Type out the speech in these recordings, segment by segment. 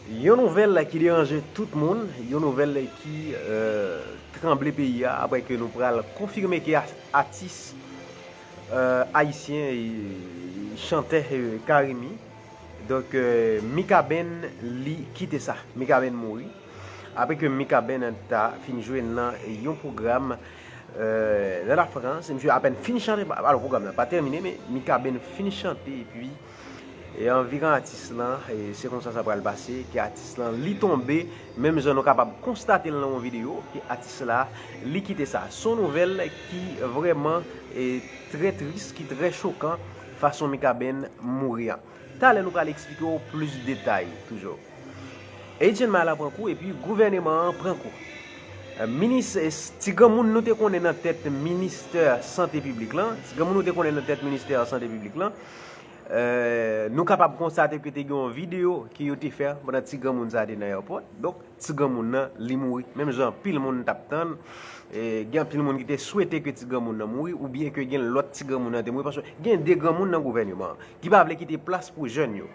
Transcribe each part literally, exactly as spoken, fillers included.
Yon nouvèl ki deranje tout moun, yon nouvèl ki euh, tranble peyi a, apre ke nou pral konfime ke a- atis euh, ayisyen e chantè euh, Carimi, donk euh, Mikaben li kite sa. Mikaben mouri. Apre ke Mikaben ta fin jwe nan yon pwogram euh, nan Lafrans, misye apèn fin chante, alò pwogram nan pa tèmine, men Mikaben fin chante, epi e anviran atis lan, e se konsa sa pral pase, ke atis lan li tonbe, menm jan nou kapab konstate l nan yon videyo, ke atis la li kite sa. Se yon nouvèl ki vrèman e trè tris, ki trè chokan, fason Mikaben mouri an. Talè nou pral eksplike w plis detay toujou. Etienne Maal pran kou epi gouvèneman an pran kou. Minis, ti granmoun nou te konnen nan tèt ministè sante piblik lan, ti granmoun nou te konnen nan tèt ministè sante piblik lan, euh, nou kapab konstate ke te gen yon videyo ke yo te fè pandan ti granmoun sa te nan airport. Donk, ti granmoun nan, li mouri. Menm jan anpil moun t ap tann, e, gen anpil moun ki te swete ke ti granmoun nan mouri, oubyen ke gen lòt ti granmoun nan te mouri, paske gen de granmoun nan gouvèneman an ki pa vle kite plas pou jèn yo.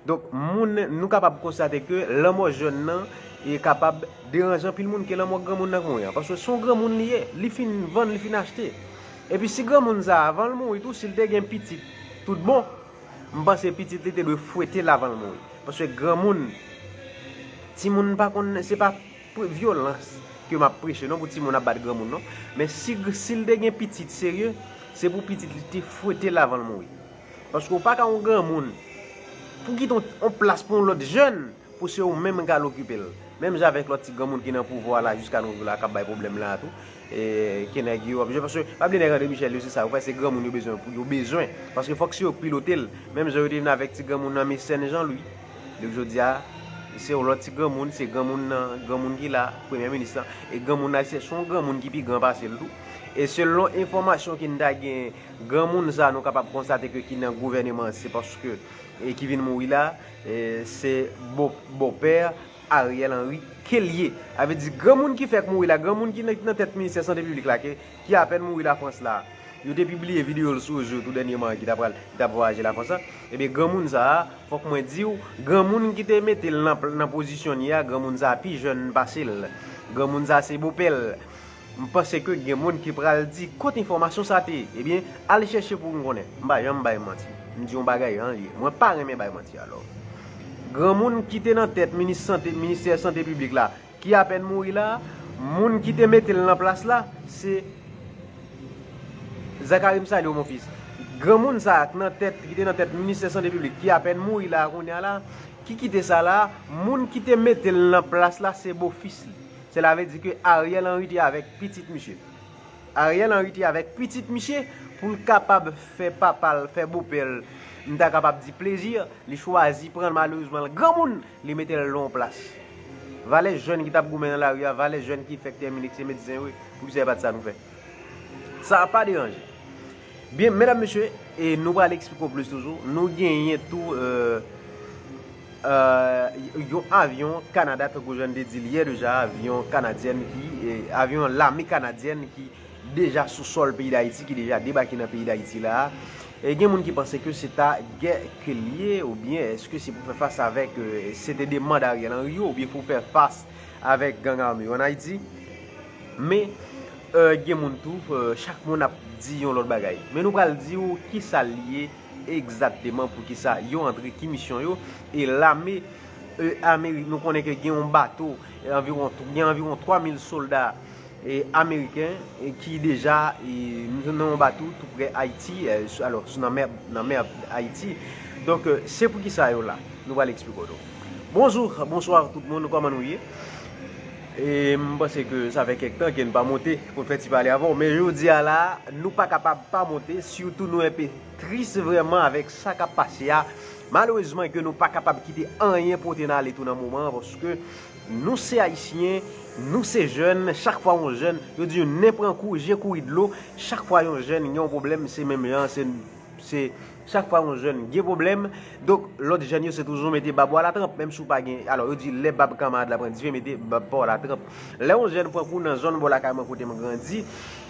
Donk, moun, nou kapab konstate ke lanmò jèn nan e kapab deranje anpil moun ke lanmò granmoun nan mouri an. Paske se yon granmoun li ye, li fin vann, li fin achte. Epi si granmoun sa, avan l mouri tou, si l te gen pitit tout bon, m panse pitit li te dwe fwete l avan l mouri. Paske granmoun, timoun pa konn, se pa pre- vyolans ke m ap preche non pou timoun ap bat granmoun non. Men si, si l te gen pitit serye, se pou pitit li te fwete l avan l mouri. Paske w pa ka yon granmoun pou kite yon, yon plas pou yon lòt jèn pou se ou menm k al okipe l. Menm jan avèk lòt ti granmoun ki nan pouvwa la jiska nou la k ap bay pwoblèm la tou. E, ke nèg yo ap jwe. Paske pa bliye nèg André Michel yo se sa yo fè, se granmoun yo bezwen, yo bezwen. Paske fòk se yo k pilote l. Menm jan yo te vin avèk ti granmoun nan Mecène Jean Louis. Donk jodi a, se yon lòt ti granmoun, se granmoun nan, granmoun ki la, premye minis lan. E granmoun nan, se se yon granmoun ki pi gran pase l tou. E selon enfòmasyon ke n ta gen, granmoun sa nou kapab konstate ke ki nan gouvèneman, se paske, e ki vin mouri la, e se bo, bòpè Ariel Henry ke l ye. Sa vle di granmoun ki fèk mouri la, granmoun ki nan, nan tèt ministè sante piblik la, ke, ki apèn mouri Lafrans la. Yo te pibliye videyo l sou rezo tou dènyèman ki t ap pral, ki t ap vwayaje Lafrans la. Ebyen, granmoun sa a, fòk mwen di w, granmoun ki te mete l nan, nan pozisyon l ye a, granmoun sa a pi jèn pase l. Granmoun sa a se bòpè l. M panse ke gen moun ki pral di, kote enfòmasyon sa te ye? Ebyen, al chèche pou nou konnen. M pa janm bay manti. M di yon bagay an l ye. Mwen pa renmen bay manti alò. Granmoun ki te nan tèt minis sante, ministè sante piblik la, ki apèn mouri la, moun ki te mete l nan plas la, se Zacharie, m salye w, mon fils. Granmoun sa a k nan tèt, ki te nan tèt ministè sante piblik, ki apèn mouri la, kounye a la, ki kite sa la, moun ki te mete l nan plas la, se bofis li. Sela vle di ke Ariel Henry te avèk pitit misye. Ariel Henry te avèk pitit misye pou l kapab fè papa l, fè bopè l, m ta kapab di plezi, li chwazi pran malerezman l granmoun, li mete l nan yon plas. Valè jèn ki t ap goumen nan lari a, valè jèn ki fèk tèmine, ki se medsen yo ye, poukisa e pa t sa nou fè? Sa pa deranje. Byen, medam, mesye, e nou pral eksplike w plis toujou. Nou genyen tou euh, euh, yon avyon Kanada, tankou jan n te di l yè deja, avyon kanadyèn ki, e, avyon lame kanadyèn ki deja sou sòl peyi Dayiti, ki deja debake nan peyi Dayiti la. E gen moun ki panse ke se ta gè ke l ye, oubyen èske se pou fè fas avèk, euh, se te demann Ariel Henry yo, oubyen pou fè fas avèk gang ame yo ann Ayiti. Men, euh, gen moun tou, euh, chak moun ap di yon lòt bagay. Men nou pral di w kisa l ye egzakteman, poukisa yo antre, ki misyon yo. E lame, euh, Ameri-, nou konnen ke gen yon bato, e anviwon, gen anviwon twa mil sòlda e ameriken, e ki deja, e, nan yon bato tou prè Ayiti, e, sou, alò, sou nan mè, nan mè Ayiti. Donk, e, se poukisa yo la. Nou pral eksplike w tou. Bonjou, bonswa tout moun, kòman nou ye? E m panse ke sa fè kèk tan ke n pa monte pou n fè ti pale avè w, men jodi a la, nou pa kapab pa monte, sitou nou enpe tris vrèman avèk sa k ap pase a. Malerezman ke nou pa kapab kite anyen pote n ale tou nan moman an, paske nou se Ayisyen, nou se jèn, chak fwa yon jèn, yo di nen pran kou, je kouri dlo, chak fwa yon jèn gen yon pwoblèm, se menm jan, se, se, Chak fwa yon jèn gen pwoblèm, donk lòt jèn yo se toujou mete bab ou a latranp, menm si w pa gen, alò yo di lè bab kanmarad la pran dife, mete bab pa w a latranp. Lè yon jèn pran kou nan zòn bò lakay mwen kote m grandi,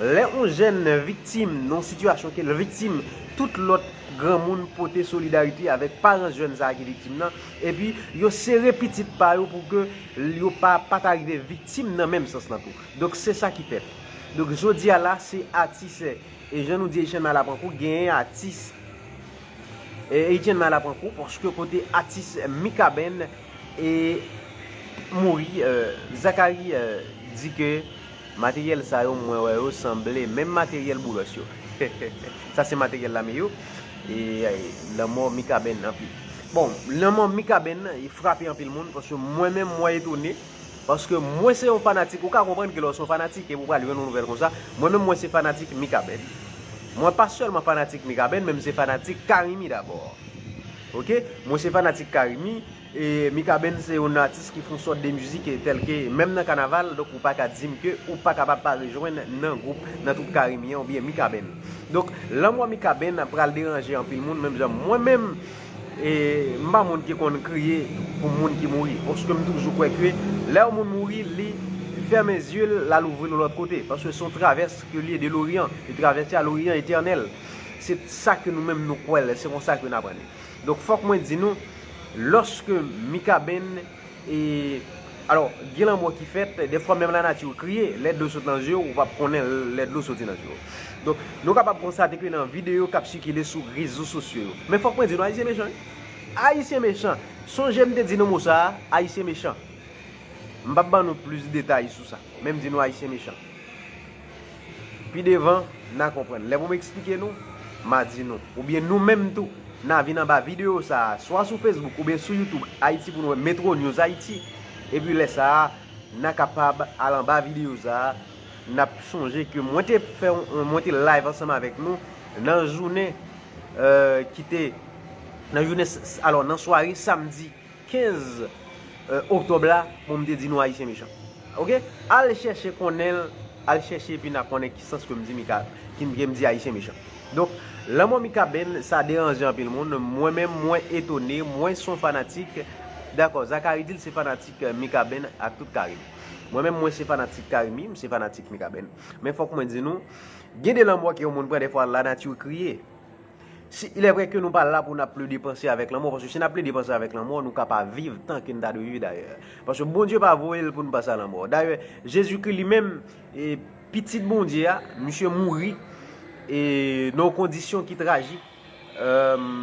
lè yon jèn viktim nan yon sitiyasyon ke l viktim, tout lòt granmoun pote solidarite avèk paran jèn sa a ki viktim nan, epi yo sere pitit pa yo pou ke yo pa, pa ta rive viktim nan menm sans lan tou. Donk se sa ki fèt. Donk jodi a la, se atis, e jan nou di Etienne Malaprankou, genyen atis e Etienne Malaprankou, paske kote atis Mikaben e mouri, e, Zacharie, e, di ke materyèl sa yo mwen wè yo sanble menm materyèl Boulos yo. Sa se materyèl lame yo. E, e, lanmò Mikaben anpil. Bon, lanmò Mikaben e frape anpil moun, paske mwen menm mwen etone. Paske mwen se yon fanatik, ou ka konprann ke lè w se yon fanatik, epi w pral jwenn yon nouvèl konsa, mwen menm mwen se fanatik Mikaben. Mwen pa sèlman fanatik Mikaben, men m se fanatik Carimi dabò. Oke? Mwen se fanatik Carimi, e Mikaben se yon atis ki fè yon sòt de mizik, e tèl ke, menm nan kanaval, donk ou pa ka di m ke ou pa kapab pa rejwenn nan gwoup, nan twoup Carimi an, oubyen Mikaben. Donk, lanmò Mikaben pral deranje anpil moun, menm jan mwen menm, e m pa moun ki konn kriye pou moun ki mouri. Paske m toujou kwè ke lè yon moun mouri, li fèmen zye l, l al ouvri l yon lòt kote. Paske se yon travès ke l ye de Loryan. Li travèse a Loryan etènèl. Se sa ke nou menm nou kwè l, se konsa ke n aprann li. Donk, fòk mwen di nou, lòske Mikaben e, alò, gen lanmò ki fèt, dèfwa menm lanati kriye, lè dlo sot nan zye w, ou p ap konnen lè dlo soti nan zye w. Donk, nou kapab konstate ke nan videyo k ap sikile sou rezo sosyo yo. Men fòk mwen di nou, Ayisyen mechan, wi. Ayisyen mechan. Sonje m te di nou mo sa a, Ayisyen mechan. M p ap ban nou plis detay sou sa, men m di nou Ayisyen mechan. Pi devan, n a konprann. Lè pou m eksplike nou, m a di nou. Oubyen nou menm tou, n a vin anba videyo sa a, swa sou Facebook oubyen sou YouTube, Ayiti pou nou wè, Metro News Ayiti. Epi lè sa a, n a kapab al anba videyo sa a, n ap sonje ke mwen te fè yon, mwen te live ansanm avèk nou nan jounen, e, ki te, nan jounen, s- s- alò, nan sware samdi kenz, e, oktòb la, bon, m te di nou Ayisyen mechan. Oke? Al chèche konnen l, al chèche epi n a konnen ki sans ke m di Mika, ki m, ke m di Ayisyen mechan. Donk, lanmò Mikaben, sa deranje anpil moun. Mwen menm, mwen etone, mwen se yon fanatik. Dakò, Zacharie di l se fanatik, e, Mikaben ak tout Carimi. Mwen menm, mwen se fanatik Carimi, m se fanatik Mikaben. Men fòk mwen di nou, gen de lanmò ke yon moun pran, dèfwa lanati kriye. Si, il est vrai que nou pa la pou n ap plede panse avèk lanmò, paske si n ap plede panse avèk lanmò, nou ka pa viv tan ke n ta dwe viv dayè. Paske Bondye pa voye l pou n panse a lanmò. Dayè, Jezikri li menm, e, pitit Bondye a, misye mouri, e, nan yon kondisyon ki trajik. E,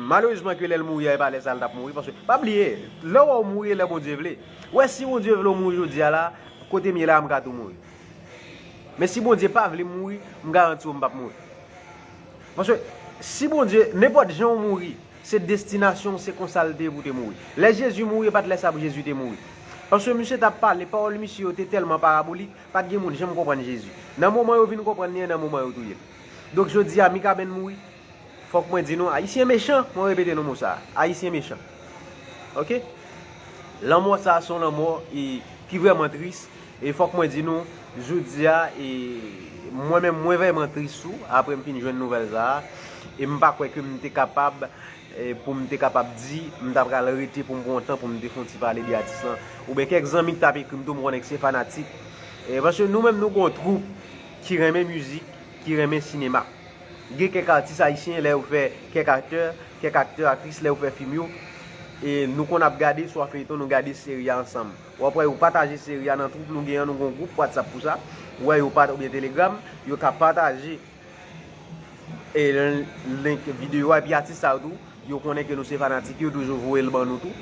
malerezman ke lè l mouri a, e pa lè sa a l t ap mouri, paske pa bliye, lè w wè w mouri, e lè Bondye vle. Wè, si Bondye vle w mouri jodi a la, kote m ye la a, m ka tou mouri. Men si Bondye pa vle m mouri, m garanti w m p ap mouri. Paske si Bondye, nenpòt jan w mouri, se destinasyon w, se konsa l te ye pou w te mouri. Lè Jezi mouri, e pa t lè sa a pou Jezi te mouri. Paske misye t ap pale, pawòl misye yo te tèlman parabolik, pa t gen moun janm konprann Jezi. Nan moman yo vin konprann li an, nan moman yo touye l. Donk jodi a, Mikaben mouri, fòk mwen di nou, Ayisyen mechan, mwen repete nou mo sa a, Ayisyen mechan. Oke? Lanmò sa a se yon lanmò, e, ki vrèman tris. E fòk mwen di nou, jodi a, e, mwen menm, mwen vrèman tris tou, apre m fin jwenn nouvèl sa a. E m pa kwè ke m te kapab, e, pou m te kapab di, m ta pral rete pou m pran yon tan pou m te fè yon ti pale de atis lan. Oubyen kèk zanmi ki t ap ekri m tou, m konnen ke se fanatik. E, paske nou menm, nou gen yon twoup ki renmen mizik, ki renmen sinema. Gen kèk atis ayisyen, lè yo fè kèk aktè, kèk aktè, aktris, lè yo fè fim yo, e nou konn ap gade swa feyton, nou gade seri a ansanm. W ap wè yo pataje seri a nan twoup nou gen an, nou gen yon gwoup WhatsApp pou sa. Ou wè yo pat-, oubyen Telegram, yo ka pataje, e, link videyo a, epi atis sa yo tou, yo konnen ke nou se fanatik yo, yo toujou voye l ban nou tou.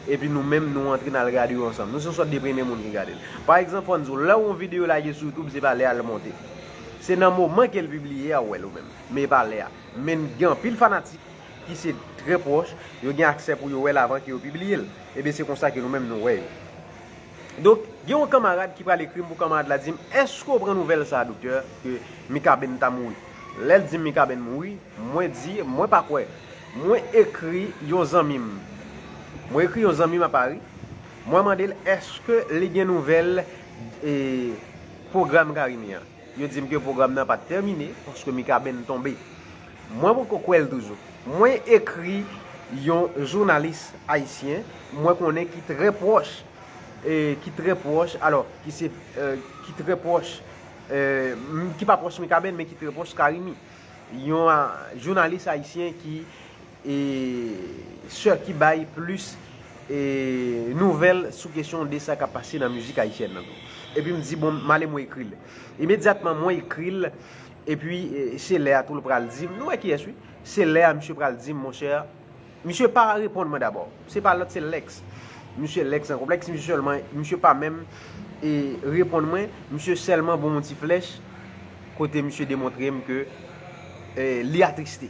Epi nou menm, nou antre n al gade yo ansanm. Nou se yon sòt de premye moun ki gade l. Pa egzanp, fò n di w, lè yon videyo lage sou YouTube, se pa lè a l monte. Se nan moman ke l pibliye a, ou wè l ou menm. Men e pa lè a. Men gen anpil fanatik ki se trè pwòch, yo gen aksè pou yo wè l avan ke yo pibliye l. Ebyen, se konsa ke nou menm nou wè yo. Donk, gen yon kanmarad ki pral ekri m pou kanmarad la di m, èske w pran nouvèl sa a, doktè, ke Mikaben ta mouri? Lè l di m Mikaben mouri, mwen di, mwen pa kwè. Mwen ekri yon zanmi m. Mwen ekri yon zanmi m a Pari. Mwen mande l èske li gen nouvèl, e, pwogram Carimi an. Yo di m ke pwogram nan pa t tèmine, paske Mikaben tonbe. Mwen poko kwè l toujou. Mwen ekri yon jounalis ayisyen, mwen konnen ki trè pwòch, e, ki trè pwòch, alò, ki se, e, ki trè pwòch, e, m- ki pa pwòch Mikaben, men ki trè pwòch Carimi. Yon, a, jounalis ayisyen ki, e, sè ki bay plis, e, nouvèl sou kesyon de sa k ap pase nan mizik ayisyèn nan tou. Epi m di, bon, m ale mwen ekri l. Imedyatman, mwen ekri l, epi, e, se lè a tou l pral di m, nou wè kiyès, wi. Se lè a misye pral di m, monchè, misye pa reponn mwen dabò. Se pa lòt, se Lex. Misye Lex an konplèks, misye sèlman, misye pa menm, e, reponn mwen, misye sèlman ban m yon ti flèch, kote misye demontre m ke, e, li atriste.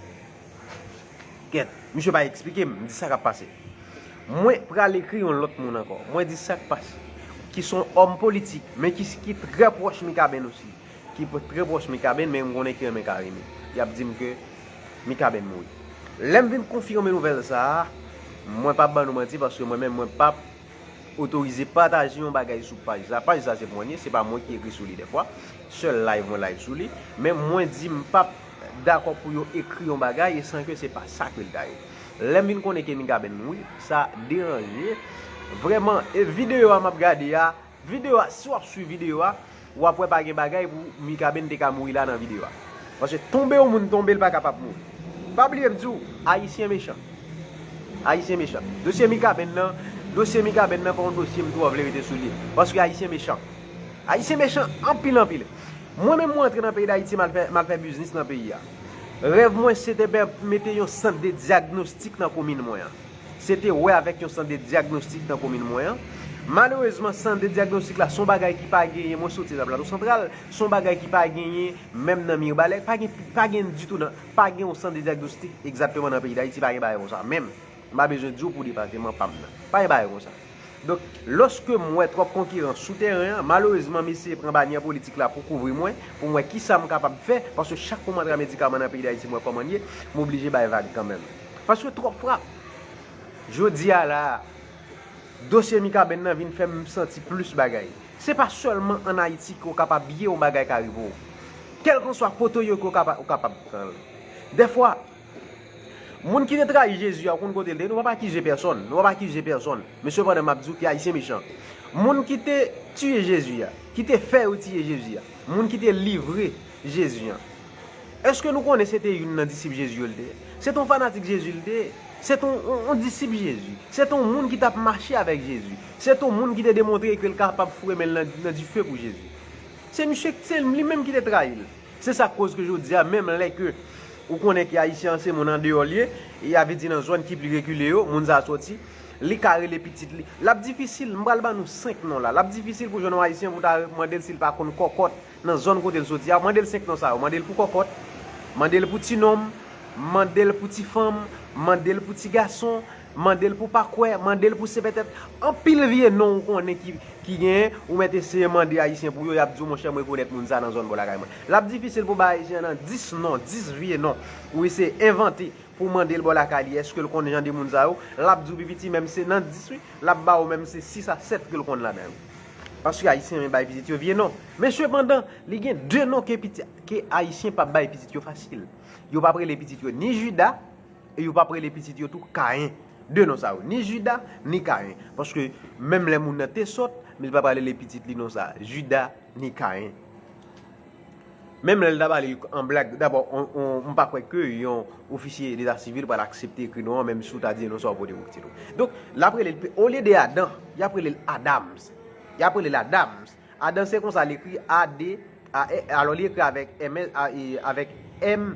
Kèt, misye pa eksplike m, m di sa k ap pase. Mwen pral ekri yon lòt moun ankò. Mwen di sa k pase. Ki se yon òm politik, men ki, ki trè pwòch Mikaben osi. Ki p- trè pwòch Mikaben, men m konnen ki renmen Carimi. Y ap di m ke Mikaben mouri. Lè m vin konfime nouvèl sa a, mwen p ap ban nou manti, paske mwen menm, mwen p ap otorize pataje yon bagay sou paj sa. Paj sa se pou mwen li ye, se pa mwen ki ekri sou li dèfwa. Sèl live mwen live sou li. Men mwen di m p ap dakò pou yo ekri yon bagay e san ke se pa sa ke l ta ye. Lè m vin konnen ke Mikaben mouri, sa deranje. Vrèman, e videyo a m ap gade a, videyo a, si w ap swiv videyo a, w ap wè pa gen bagay pou Mikaben te ka mouri la nan videyo a. Paske tonbe yon moun tonbe, l pa kapab mouri. Pa bliye m di w, Ayisyen mechan. Ayisyen mechan. Dosye Mikaben nan, dosye Mikaben nan pa yon dosye m twò vle rete sou li. Paske Ayisyen mechan. Ayisyen mechan anpil, anpil. Mwen menm mwen antre nan peyi Dayiti, m al fè, m al fè biznis nan peyi a. Rèv mwen se te mete yon sant de dyagnostik nan komin mwen an. Se te wè avèk yon sant de dyagnostik nan komin mwen an. Malerezman, sant de dyagnostik la, se yon bagay ki pa genyen, mwen soti nan Plato Santral, se yon bagay ki pa genyen, menm nan Mibalè, pa gen, pa gen ditou nan, pa gen yon sant de dyagnostik egzakteman nan peyi Dayiti, pa gen bagay konsa. Menm, m pa bezwen di w pou depatman pa m nan. Pa gen bagay konsa. Donk, lòske m wè twòp konkirans sou teren an, malerezman, m eseye pran banyè politik la pou kouvri mwen, pou m wè kisa m kapab fè, paske chak kou m antre a medikaman nan peyi Dayiti, m wè kòman l ye, m oblije bay vag kanmenm. Paske twòp frap. Jodi a la a, dosye Mikaben nan vin fè m santi plis bagay. Se pa sèlman ann Ayiti ke w kapab ye yon bagay ka rive w. Kèlkanswa kote w ye ke w kapa- w kapab pran l. Dèfwa, moun ki te trayi Jezi a, ou konn kote l te ye, nou p ap akize pèsonn, nou p ap akize pèsonn. Men sepandan, m ap di w ke Ayisyen mechan. Moun ki te tiye Jezi a, ki te fè yo tiye Jezi a, moun ki te livre Jezi an, èske nou konnen se te youn nan disip Jezi yo l te ye? Se te yon fanatik Jezi l te ye. Se te yon, yon, yon disip Jezi. Se te yon moun ki t ap mache avèk Jezi. Se te yon moun ki te demontre ke l kapab foure men l nan, nan dife pou Jezi. Se misye, se li menm ki te trayi l. Se sa k koz ke jodi a, menm lè ke ou konnen ke Ayisyen an se moun andeyò l ye, e a vle di nan zòn ki pli rekile yo, moun sa a sòti, li ka rele pitit li. L ap difisil, m pral ban nou senk non la. L ap difisil pou jwenn yon Ayisyen pou ta mande l si l pa konn kòkòt nan zòn kote l soti a, mande l senk non sa yo. Mande l pou kòkòt, mande l pou ti nonm, mande l pou ti fanm, mande l pou ti gason, mande l pou pa kwè, mande l pou se petèt. Anpil vye non ou konnen ki, ki genyen, ou mèt eseye mande Ayisyen pou yo, y ap di w, monchè, m rekonèt moun sa nan zòn bò lakay mwen. L ap difisil pou bay Ayisyen nan dis non, dis vye non. Ou eseye envante pou mande l bò lakay li, èske l konn jan de moun sa yo? L ap di w pi piti, menm se nan dis, wi, l ap ba w menm se sis a sèt ke l konn ladan yo. Paske Ayisyen renmen bay pitit yo vye non. Men sepandan, li gen de non ke piti, ke Ayisyen p ap bay pitit yo fasil. Yo p ap rele pitit yo ni Jida, e yo p ap rele pitit yo tou Kayen. De non sa yo, ni Jida, ni Kayen. Paske menm lè moun nan te sòt, men li pa pral rele pitit li non sa, Jida ni Kayen. Menm lè l ta pale l an blag, dabò, on, on, m pa kwè ke yon ofisye deta sivil pral aksepte ekri non an, menm si w ta di non sa w pote pou pitit ou. Donk, l ap rele l, olye de Adan, y ap rele l Adams. Y ap rele l Adams. Adan se konsa l ekri, A D, A, E, alò li ekri avèk M S, a, e, avèk M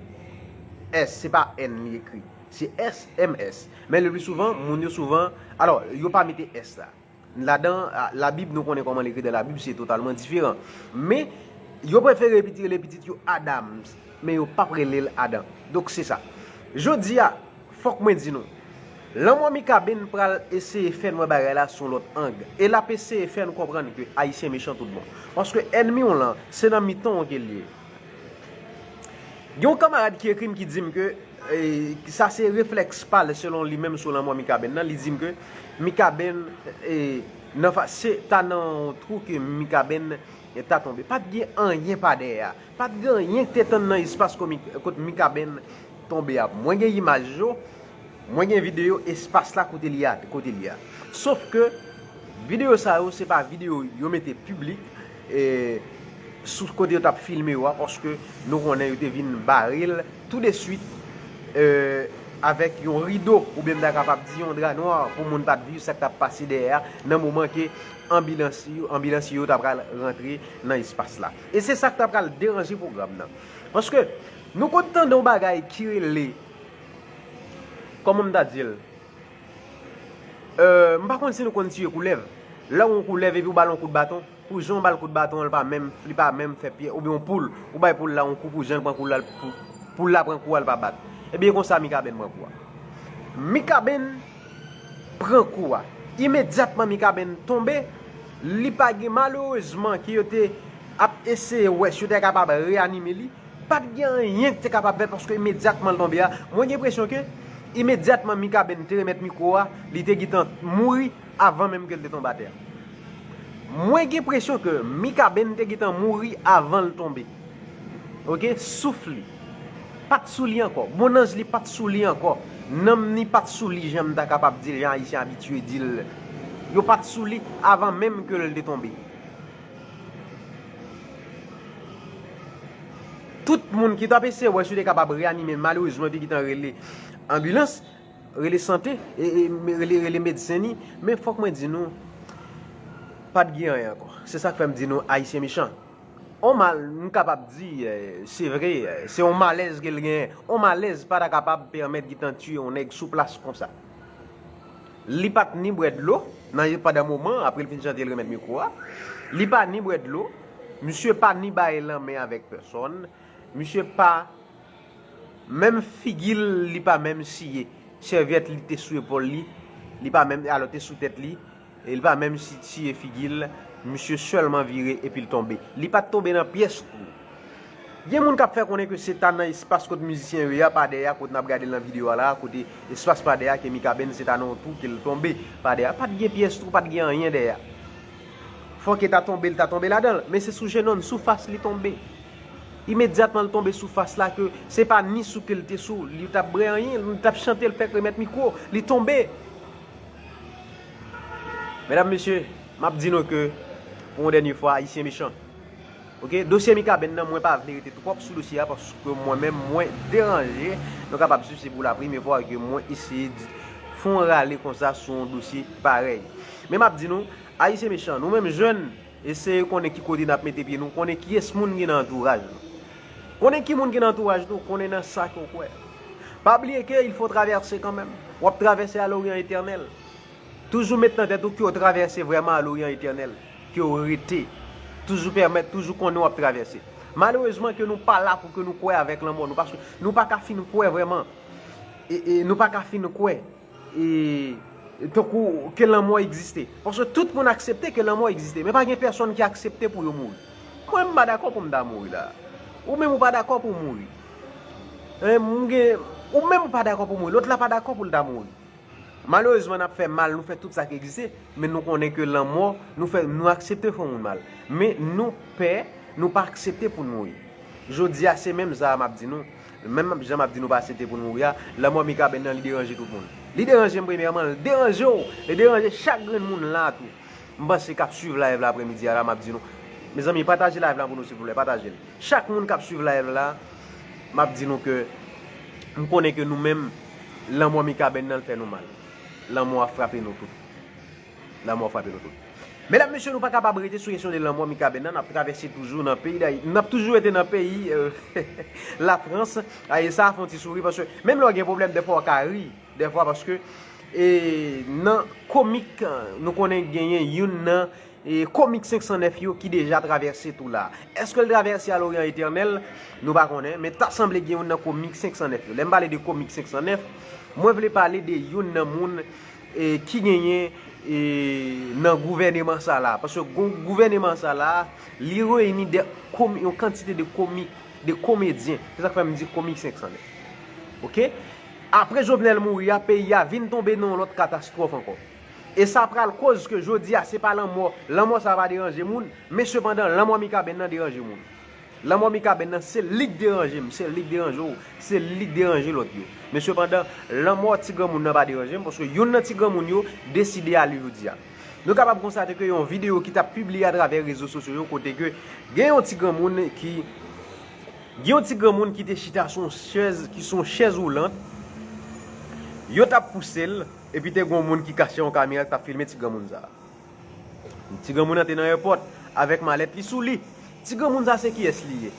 S, se pa N li ekri. Se S M S. Men le pli souvan, moun yo souvan, alò, yo pa mete S la. Ladan, a, Labib, nou konnen kòman l ekri dan Labib, se totalman diferan. Men, yo prefere piti, rele pitit yo Adams, men yo p ap rele l Adan. Donk, se sa. Jodi a, fòk mwen di nou, lanmò Mikaben pral eseye fè n wè bagay la sou yon lòt ang. E l ap eseye fè n konprann ke Ayisyen mechan tout bon. Paske ènmi w lan, se nan mitan w ke l ye. Gen yon kanmarad ki ekri m ki di m ke, e, sa se reflèks pa l selon li menm sou lanmò Mikaben nan. Li di m ke Mikaben, e, nan fa, se ta nan yon twou ke Mikaben, e, ta tonbe. Pa t gen anyen pa dèyè a. Pa t gen anyen ki te tann nan espas kot Mi- kot Mikaben tonbe a. Mwen gen imaj yo, mwen gen videyo espas la kote li a, kote li a. Sof ke videyo sa yo, se pa videyo yo mete piblik, e, sou kote yo t ap filme yo a, paske nou konnen yo te vin bare l tou de swit, e, avèk yon rido, oubyen m ta kapab di yon dra nwa pou moun pa t viv sa k t ap pase dèyè a, nan moman ke anbilans yo, anbilansye yo ta pral rantre nan espas la. E se sa k ta pral deranje pwogram nan. Paske nou konn tande yon bagay ki rele, kòman m ta di l? Euh, m pa konn si nou konn tiye koulèv. Lè w yon koulèv epi w ba l yon kout baton, pou jan w ba l kout baton an, li pa menm, li pa menm fè pyès, oubyen yon poul, ou bay poul la yon kou pou jan l pran kou la, pou, poul la pran kou a, li pa bat. Ebyen, konsa Mikaben pran kou a. Mikaben pran kou a. Imedyatman Mikaben tonbe, li pa gen, malerezman, ke yo te ap eseye wè si yo te kapab reyanime li. Pa t gen anyen ki te kapab fèt paske imedyatman l tonbe a, mwen gen enpresyon ke imedyatman Mikaben te remèt mikwo a, li te gentan mouri avan menm ke l te tonbe atè a. Mwen gen enpresyon ke Mikaben te gentan mouri avan l tonbe. Oke, souf li pa t sou li ankò. Bon, nanj li pa t sou li ankò. Nanm ni pa t sou li, jan m ta kapab di l, jan Ayisyen abitye di l. Yo pa t sou li avan menm ke l te tonbe. Tout moun ki t ap eseye wè si yo te kapab reyanime l, malerezman, yo te gentan rele anbilans, rele sante, e, e, rele, rele medsen ni. Men fòk mwen di nou, pa t gen anyen ankò. Se sa k fè m di nou, Ayisyen mechan. On mal, m kapab di, eh, se vre, eh, se on malèz ke l genyen. On malèz pa ta kapab pèmèt gentan tiye on nèg sou plas konsa. Li pa t ni bwè dlo, nan, pandan moman, apre l fin chante, l remèt mikwo a. Li pa ni bwè dlo. Misye pa ni bay lanmen avèk pèsòn. Misye pa, menm figi l, li pa menm siye. Sèvyèt li te sou epòl li, li pa menm, alò, te sou tèt li, e li pa menm si, siye figi l. Misye sèlman vire epi l tonbe. Li pa t tonbe nan pyès twou. Gen moun k ap fè konnen ke se ta nan espas kot mizisyen yo ye a, pa dèyè a, kot n ap gade l nan videyo a la, kote espas pa dèyè a, ke Mikaben se ta nan yon twou ke l tonbe pa dèyè a. Pa t gen pyès twou, pa t gen anyen dèyè a. Fòk e ta tonbe, l ta tonbe ladan l. Men se sou jenòm, sou fas li tonbe. Imedyatman l tonbe sou fas la, ke se pa ni sou ke l te sou, li t ap bwè anyen, li t ap chante, l fèk remèt mikwo, li tonbe. Medam, mesye, m ap di nou ke, pou yon dènye fwa, Ayisyen mechan. Oke, dosye Mikaben nan, mwen pa vle rete twòp sou dosye a, paske mwen menm, mwen deranje. Nou kapab swiv, se pou la premye fwa ke mwen eseye di, fè yon rale konsa sou yon dosye parèy. Men m ap di nou, Ayisyen mechan, nou menm jèn, eseye konnen ki kote n ap mete pye nou, konnen kiyès moun ki nan antouraj nou. Konnen ki moun ki nan antouraj nou, konnen nan sa ke w kwè. Pa bliye ke il faut traverser quand même. W ap travèse a Loryan Etènèl. Toujou met nan tèt ou ke w travèse vrèman a Loryan Etènèl, ke w rete. Toujou pèmèt, toujou konnen w ap travèse. Malerezman ke nou pa la pou ke nou kwè avèk lanmò nou, paske nou pa ka fin kwè vrèman. E, e nou pa ka fin kwè, e, tankou ke lanmò egziste. Paske tout moun aksepte ke lanmò egziste, men pa gen pèsòn ki aksepte pou yo mouri. Mwen, m pa dakò pou m ta mouri la. Ou menm ou pa dakò pou w mouri. E, m gen, ou menm ou pa dakò pou w mouri. Lòt la pa dakò pou l ta mouri. Malerezman, n ap fè mal, nou fè tout sa ki egziste, men nou konnen ke lanmò, nou fè, nou aksepte fè yon moun mal. Men nou pè, nou pa aksepte pou n mouri. Jodi a, se menm sa a m ap di nou. Menm jan m ap di nou pa aksepte pou n mouri a, lanmò Mikaben nan, li deranje tout moun. Li deranje m premyèman, li deranje w, li deranje chak grenn moun la tou. M panse k ap swiv live la aprèmidi a la, m ap di nou, mezanmi, pataje live la pou nou, silvouplè, pataje l. Chak moun k ap swiv live la, m ap di nou ke m konnen ke nou menm, lanmò Mikaben nan, l fè nou mal. Lanmò a frape nou tout. Lanmò a frape nou tout. Medam, mesye, nou pa kapab rete sou kesyon de lanmò Mikaben nan, n ap travèse toujou nan peyi Dayiti. N ap toujou rete nan peyi, euh, Lafrans. Aye, sa fè yon ti souri, paske menm lè w gen pwoblèm, dèfwa w ka ri. Dèfwa, paske, e, nan komik, nou konnen genyen youn nan, e, komik senk san nèf yo ki deja travèse tou la. Èske l travèse a Loryan Etènèl? Nou pa konnen, men ta sanble gen youn nan komik senk san nèf yo. Lè m pale de komik senk san nèf, mwen vle pale de youn nan moun, e, ki genyen, e, nan gouvèneman sa la. Paske gou-, gouvèneman sa la, li reyini de komi-, yon kantite de komik, de komedyen. Se sa k fè m di komik senk san nèf. Oke? Apre Jovenel mouri a, peyi a vin tonbe nan yon lòt katastwòf ankò. E sa pral koz ke jodi a, se pa lanmò, lanmò sa pa deranje moun, men sepandan, lanmò Mikaben nan deranje moun. Lanmò Mikaben nan, se li k deranje m, se li k deranje w, se li k deranje lòt yo. Men sepandan, lanmò ti granmoun nan pa deranje m, paske youn nan ti granmoun yo deside ale jodi a. Nou kapab konstate ke yon videyo ki t ap pibliye atravè rezo sosyo yo, kote ke gen yon ti granmoun ki, gen yon ti granmoun ki te chita sou yon chèz, ki sou yon chèz woulant, yo t ap pouse l, epi te gen yon moun ki kache yon kamera ki t ap filme ti granmoun sa a. Ti granmoun nan te nan èpòt avèk malèt li sou li. Ti granmoun sa se kiyès li ye?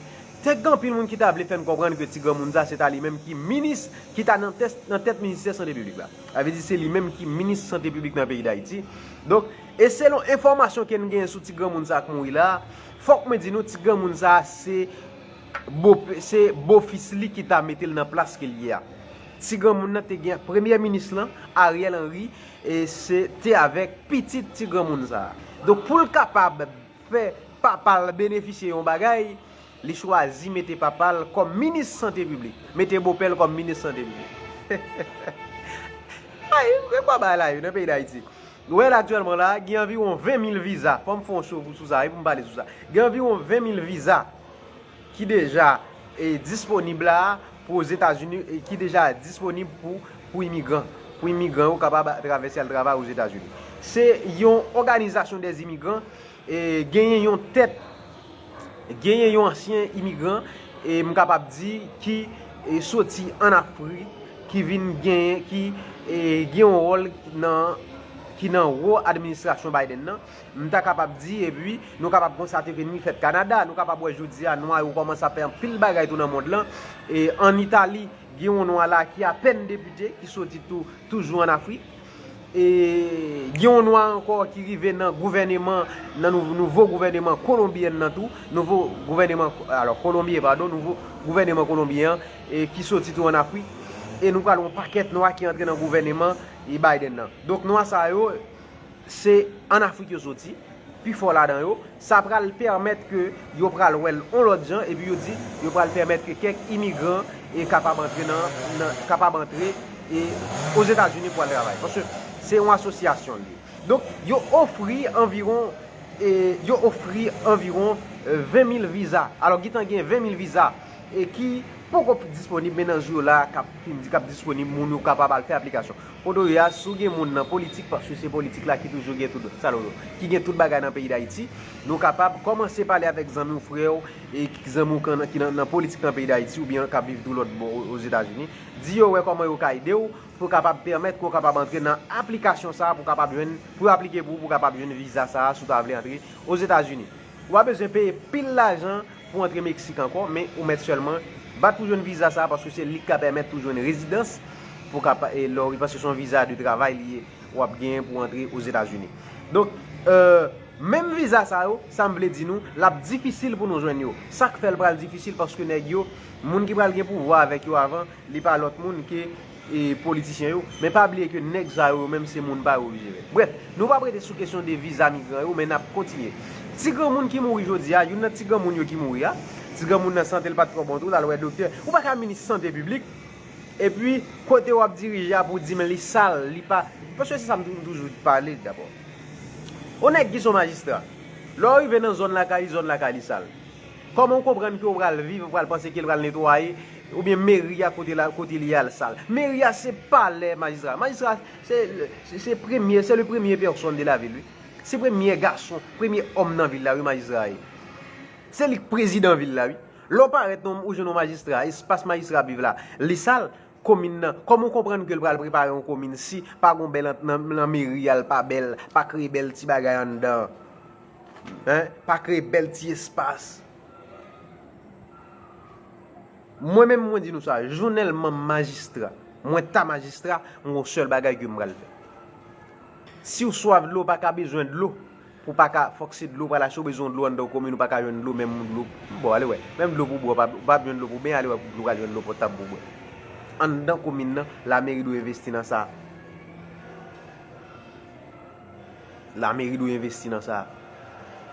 Te gen anpil moun ki ta vle fè n konprann ke ti granmoun sa se ta li menm ki minis, ki ta nan tèt, nan tèt ministè sante piblik la. Sa vle di se li menm ki minis sante piblik nan peyi Dayiti. Donk, e selon enfòmasyon ke n genyen sou ti granmoun sa k mouri la, fòk mwen di nou ti granmoun sa se bo, se bofis li ki ta mete l nan plas ke l ye a. Ti granmoun nan te gen premye minis lan, Ariel Henry, e se te avèk pitit ti granmoun sa a. Donk, pou l kapab fè papa l benefisye yon bagay, li chwazi mete papa l kòm minis sante piblik, mete bopè l kòm minis sante piblik. Ay, e kwa bagay la yo nan peyi Dayiti. Ou wè la aktyèlman la, gen anviwon ven mil viza. Fò m fè yon show sou sa, wi, pou m pale sou sa. Gen anviwon ven mil viza ki deja e, disponib la pou Ozetazini, e ki deja disponib pou, pou imigran. Pou imigran yo kapab travèse al travay Ozetazini. Se yon òganizasyon dè imigran, e genyen yon tèt, genyen yon ansyen imigran, e m kapab di ki e, soti ann Afrik, ki vin genyen, ki e, gen yon wòl nan, ki nan wo administrasyon Biden nan. M ta kapab di, epi nou kapab konstate ke ni fèt Kanada, nou kapab wè jodi a nwa yo kòmanse ap fè anpil bagay tou nan mond lan. E ann Itali, gen yon nwa la ki apèn depite, ki soti tou, toujou ann Afrik. E gen yon nwa ankò ki rive nan gouvèneman, nan nou, nouvo gouvèneman kolonbyen nan tou, nouvo gouvèneman, alò, kolonbyen, padon, nouvo gouvèneman kolonbyen an, e ki soti tou ann Afrik. E nou pral yon pakèt nwa ki antre nan gouvèneman e Biden nan. Donk, nwa sa yo, se ann Afrik yo soti, pifò ladan yo, sa pral pèmèt ke yo pral wè l on lòt jan, epi yo di yo pral pèmèt ke kèk imigran e kapab antre nan, nan, kapab antre e Ozetazini pou al travay. Paske se yon asosyasyon l ye. Donk, yo ofri anviwon, e, yo ofri anviwon, e, ven mil viza. Alò, gentan gen ven mil viza e ki poko disponib, men nan jou yo la, k ap fin di k ap disponib, moun yo kapab al fè aplikasyon. Kote w ye a, si w gen moun nan politik, paske se politik la ki toujou gen tout, sa yo, ki gen tout bagay nan peyi Dayiti, nou kapab kòmanse pale avèk zanmi w, frè w, e zanmi w ki nan, ki nan, nan politik nan peyi Dayiti, oubyen k ap viv tou lòt bò o-, Ozetazini, di yo wè kòman yo ka ede w, pou kapab pèmèt ke w kapab antre nan aplikasyon sa a, pou kapab jwenn, pou yo aplike pou ou, pou kapab jwenn viza sa a, si w ta vle antre Ozetazini. Ou pa bezwen peye pil lajan pou antre Meksik ankò, men ou mèt sèlman bat pou jwenn viza sa a, paske se li k ka pèmèt ou jwenn rezidans, pou kapa-, e, lè w, paske se yon viza de travay li ye, w ap genyen pou antre Ozetazini. Donk, e, menm viza sa yo, sa m vle di nou, l ap difisil pou nou jwenn yo. Sa k fè l pral difisil, paske nèg yo, moun ki pral gen pouvwa avèk yo avan, li pa lòt moun ke, e, politisyen yo. Men pa bliye ke nèg sa yo, yo menm se moun pa yo oblije vre. Brèf, nou p ap rete sou kesyon de viza migran yo, men n ap kontinye. Ti granmoun ki mouri jodi a, youn nan ti granmoun yo ki mouri a, ti granmoun nan sante l pa t twò bon tou, l al wè doktè. Ou pa ka minis sante piblik, epi kote w ap dirije a pou di men li sal, li pa. Paske se sa m tou-, toujou pale dabò. On nèg ki se yon majistra, lè w rive nan zòn lakay li, zòn lakay li sal. Kòman w konprann ke w pral viv, w pral panse ke l pral netwaye, oubyen meri a kote la, kote li ye a l sal? Meri a se palè majistra. Majistra se, se, se premye, se le premye pèsòn de la vil, wi. Se premye gason, premye òm nan vil la, wi, majistra a ye. Se li k prezidan vil la, wi. Lè w parèt nan, ou jwenn yon majistra, espas majistra ap viv la, li sal, komin nan. Kòman w konprann ke l pral prepare yon komin si pa gon bèl ant-, nan, nan meri a, l pa bèl, pa kreye bèl ti bagay anndan? Hein? Pa kreye bèl ti espas. Mwen menm, mwen di nou sa, jounèlman m majistra, mwen ta majistra, m gon sèl bagay ke m pral fè. Si w swaf dlo, w pa ka bezwen dlo, pou w pa ka, fòk se dlo pral achte, w bezwen dlo anndan komin, ou pa ka jwenn dlo, menm dlo, bon, ale wè, menm dlo pou bwè, w pa, w pa jwenn dlo pou benyen, ale wè, dlo pral jwenn dlo potab pou bwè. Anndan komin nan, lameri dwe envesti nan sa. Lameri dwe envesti nan sa.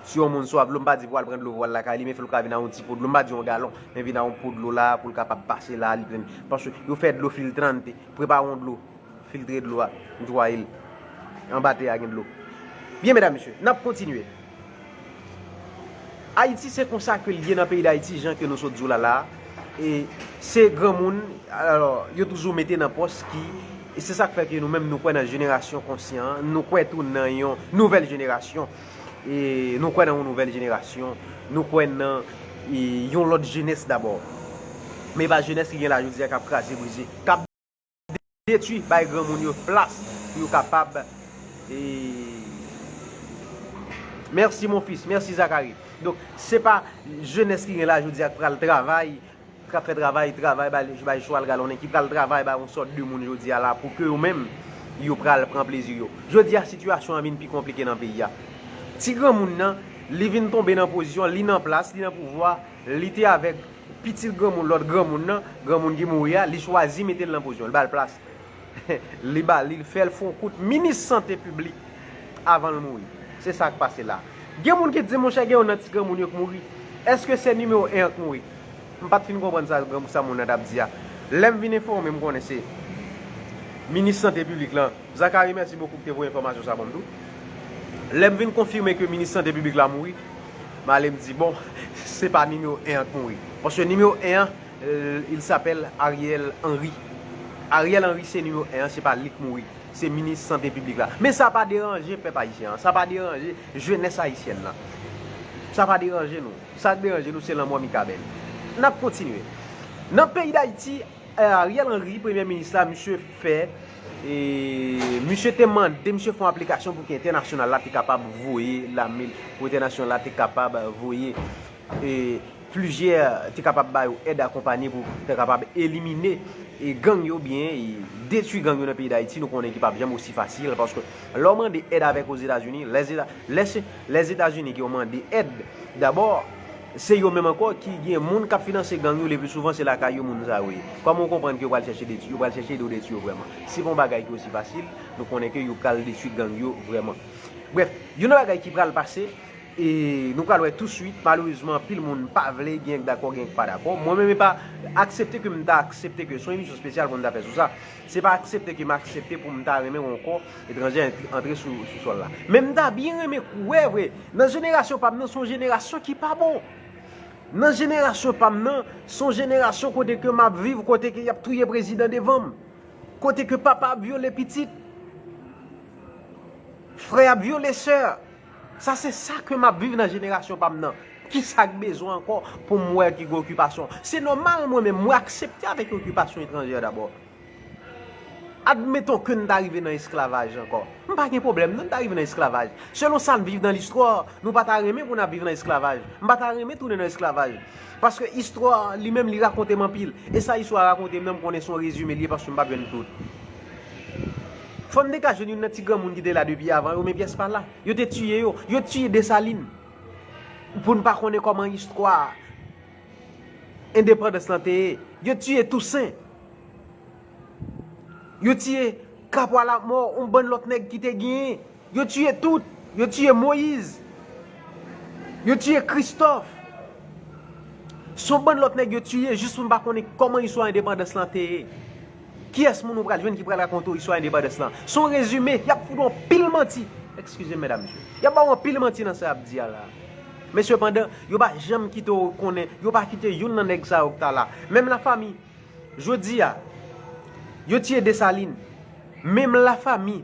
Si yon moun swaf dlo, m pa di pou al pran dlo pou al lakay li, men fè l ka vin a yon ti po dlo, m pa di yon galon, men vin a yon po dlo la, pou l kapab pase la, li plen. Paske yo fè dlo filtrante, prepare yon dlo, filtre dlo a, netwaye l. Anba tè a gen dlo. Byen, medam, mesye, n ap kontinye. Ayiti se konsa ke l ye nan peyi Dayiti, jan ke nou sot di w la la. E se granmoun, alò, yo toujou mete nan pòs ki, e se sa k fè ke nou menm nou kwè nan jenerasyon konsyan, nou kwè tou nan yon nouvèl jenerasyon. E nou kwè nan yon nouvèl jenerasyon, nou kwè nan e, yon lòt jenès dabò. Men pa jenès ki gen la jodi a k ap kraze brize, k ap detwi, bay granmoun yo plas pou yo kapab e, mèsi mon fils, mèsi Zakari. Donk se pa jenès ki gen la jodi a k pral travay, k ap fè travay, travay bay, bay chwal galonnen, ki pral travay bay yon sòt de moun jodi a la pou ke yo menm yo pral pran plezi yo. Jodi a sitiyasyon an vin pi konplike nan peyi a. Ti granmoun nan, li vin tonbe nan pozisyon, li nan plas, li nan pouvwa, li te avèk pitit granmoun, lòt granmoun nan, granmoun ki mouri a, li chwazi mete l nan pozisyon, li ba l plas. Li ba, li fè l fè yon kout minis sante piblik avan l mouri. Se sa k pase la. Gen moun ki di, monchè, gen youn nan ti granmoun yo k mouri. Èske se nimewo en an k mouri? M pa t fin konprann sa, sa moun nan t ap di a. Lè m vin enfòme, m konnen se minis sante piblik lan. Zakari, mèsi bokou pou te voye enfòmasyon sa ban m tou. Lè m vin konfime ke minis sante piblik la mouri, m ale m di, bon, se pa nimewo en an k mouri. Paske nimewo en an, euh, il s'appelle Ariel Henry. Ariel Henry se nimewo en an, se pa li k mouri. Se minis sante piblik la. Men sa pa deranje pèp ayisyen an, sa pa deranje jenès ayisyèn nan. Sa pa deranje nou. Sa k deranje nou se lanmò Mikaben. N ap kontinye. Nan peyi Dayiti, eh, Ariel Henry, premye minis la, misye fè, e, misye te mande, misye fè yon aplikasyon pou ke entènasyonal la te kapab voye lame l, pou entènasyonal la te kapab voye, e, plizyè, te kapab ba yo èd akonpanye pou te kapab elimine, e, gang yo byen, e, detwi gang yo nan peyi Dayiti, nou konnen ki p ap janm osi fasil, paske lè w mande èd avèk Ozetazini, Lèzeta-, Lèze-, Lèzetazini ki yo mande èd, dabò, se yo menm ankò ki gen moun k ap finanse gang yo, le pli souvan se lakay yo moun sa yo ye. Kòman w konprann ke yo pral chèche detwi, yo pral chèche ede w detwi yo vrèman? Se pa yon bagay ki osi fasil, nou konnen ke yo pral detwi gang yo vrèman. Brèf, youn nan bagay ki pral pase, e nou pral wè touswit, malerezman, anpil moun pa vle, gen k dakò, gen k pa dakò. Mwen menm, e pa aksepte ke m ta aksepte ke se yon emisyon espesyal pou n ta fè sou sa. Se pa aksepte ke m aksepte pou m ta renmen wè yon kò etranje antre sou, sou sòl la. Men m ta byen renmen kwè vre, nan jenerasyon pa m nan, se yon jenerasyon ki pa bon. Nan jenerasyon pa m nan, se yon jenerasyon kote ke m ap viv, kote ke y ap touye prezidan devan m. Kote ke papa ap vyole pitit, frè ap vyole sè. Sa se sa ke m ap viv nan jenerasyon pa m nan. Kisa k bezwen ankò pou m wè ki gen okipasyon? Se nòmal mwen menm, mwen aksepte avèk okipasyon etranjè dabò. Admeton ke n ta rive nan esklavaj ankò. M pa gen pwoblèm non, n ta rive nan esklavaj. Selon sa n viv nan listwa, nou pa ta renmen pou n ap viv nan esklavaj. M pa ta renmen tounen nan esklavaj. Paske istwa li menm li rakonte m anpil. E sa istwa a rakonte m nan, m konnen se yon rezime li ye paske m p ap jwenn tout. Fò n te ka jwenn youn nan ti granmoun ki te la depi avan yo, men pyès pa la. Yo te tiye yo. Yo tiye Desalin. Pou n pa konnen kòman istwa endepandans lan te ye. Yo tiye Tousen. Yo tiye Kapwa Lamò, yon bann lòt nèg ki te genyen. Yo tiye tout. Yo tiye Moyiz. Yo tiye Kristòf. Se yon bann lòt nèg yo tiye jis pou n pa konnen kòman istwa endepandans lan te ye. Kiyès moun ou pral jwenn ki pral rakonte w istwa endepandans lan? Se yon rezime, y ap fout w anpil manti. Eskize m, medam, mesye. Y ap ba w anpil manti nan sa y ap di a la. Men sepandan, yo pa janm kite w konnen, yo pa kite youn nan nèg sa yo k ta la. Menm lafanmi, jodi a, yo tiye Desalin. Menm lafanmi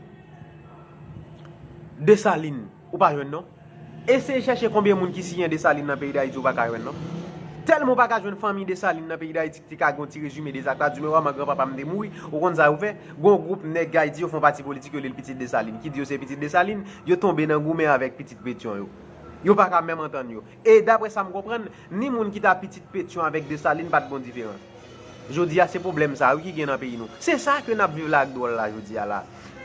Desalin, ou pa jwenn non. Eseye chèche konbyen moun ki siyen Desalin nan peyi Dayiti, ou pa ka jwenn non. Tèlman ou pa ka jwenn fanmi Desalin nan peyi Dayiti ki te ka gen yon ti rezime de zak la, di men wa man granpapa m te mouri, ou konn sa yo fè? Gen yon gwoup nèg Ayiti, yo fè yon pati politik, yo rele l Pitit Desalin. Ki di yo se Pitit Desalin, yo tonbe nan goumen avèk Pitit Petyon yo. Yo pa ka menm antann yo. E daprè sa m konprann, ni moun ki ta Pitit Petyon avèk Desalin pa t gon diferans. Jodi a, se pwoblèm sa a wi ki gen nan peyi nou. Se sa ke n ap viv la ak dwòl la jodi a la.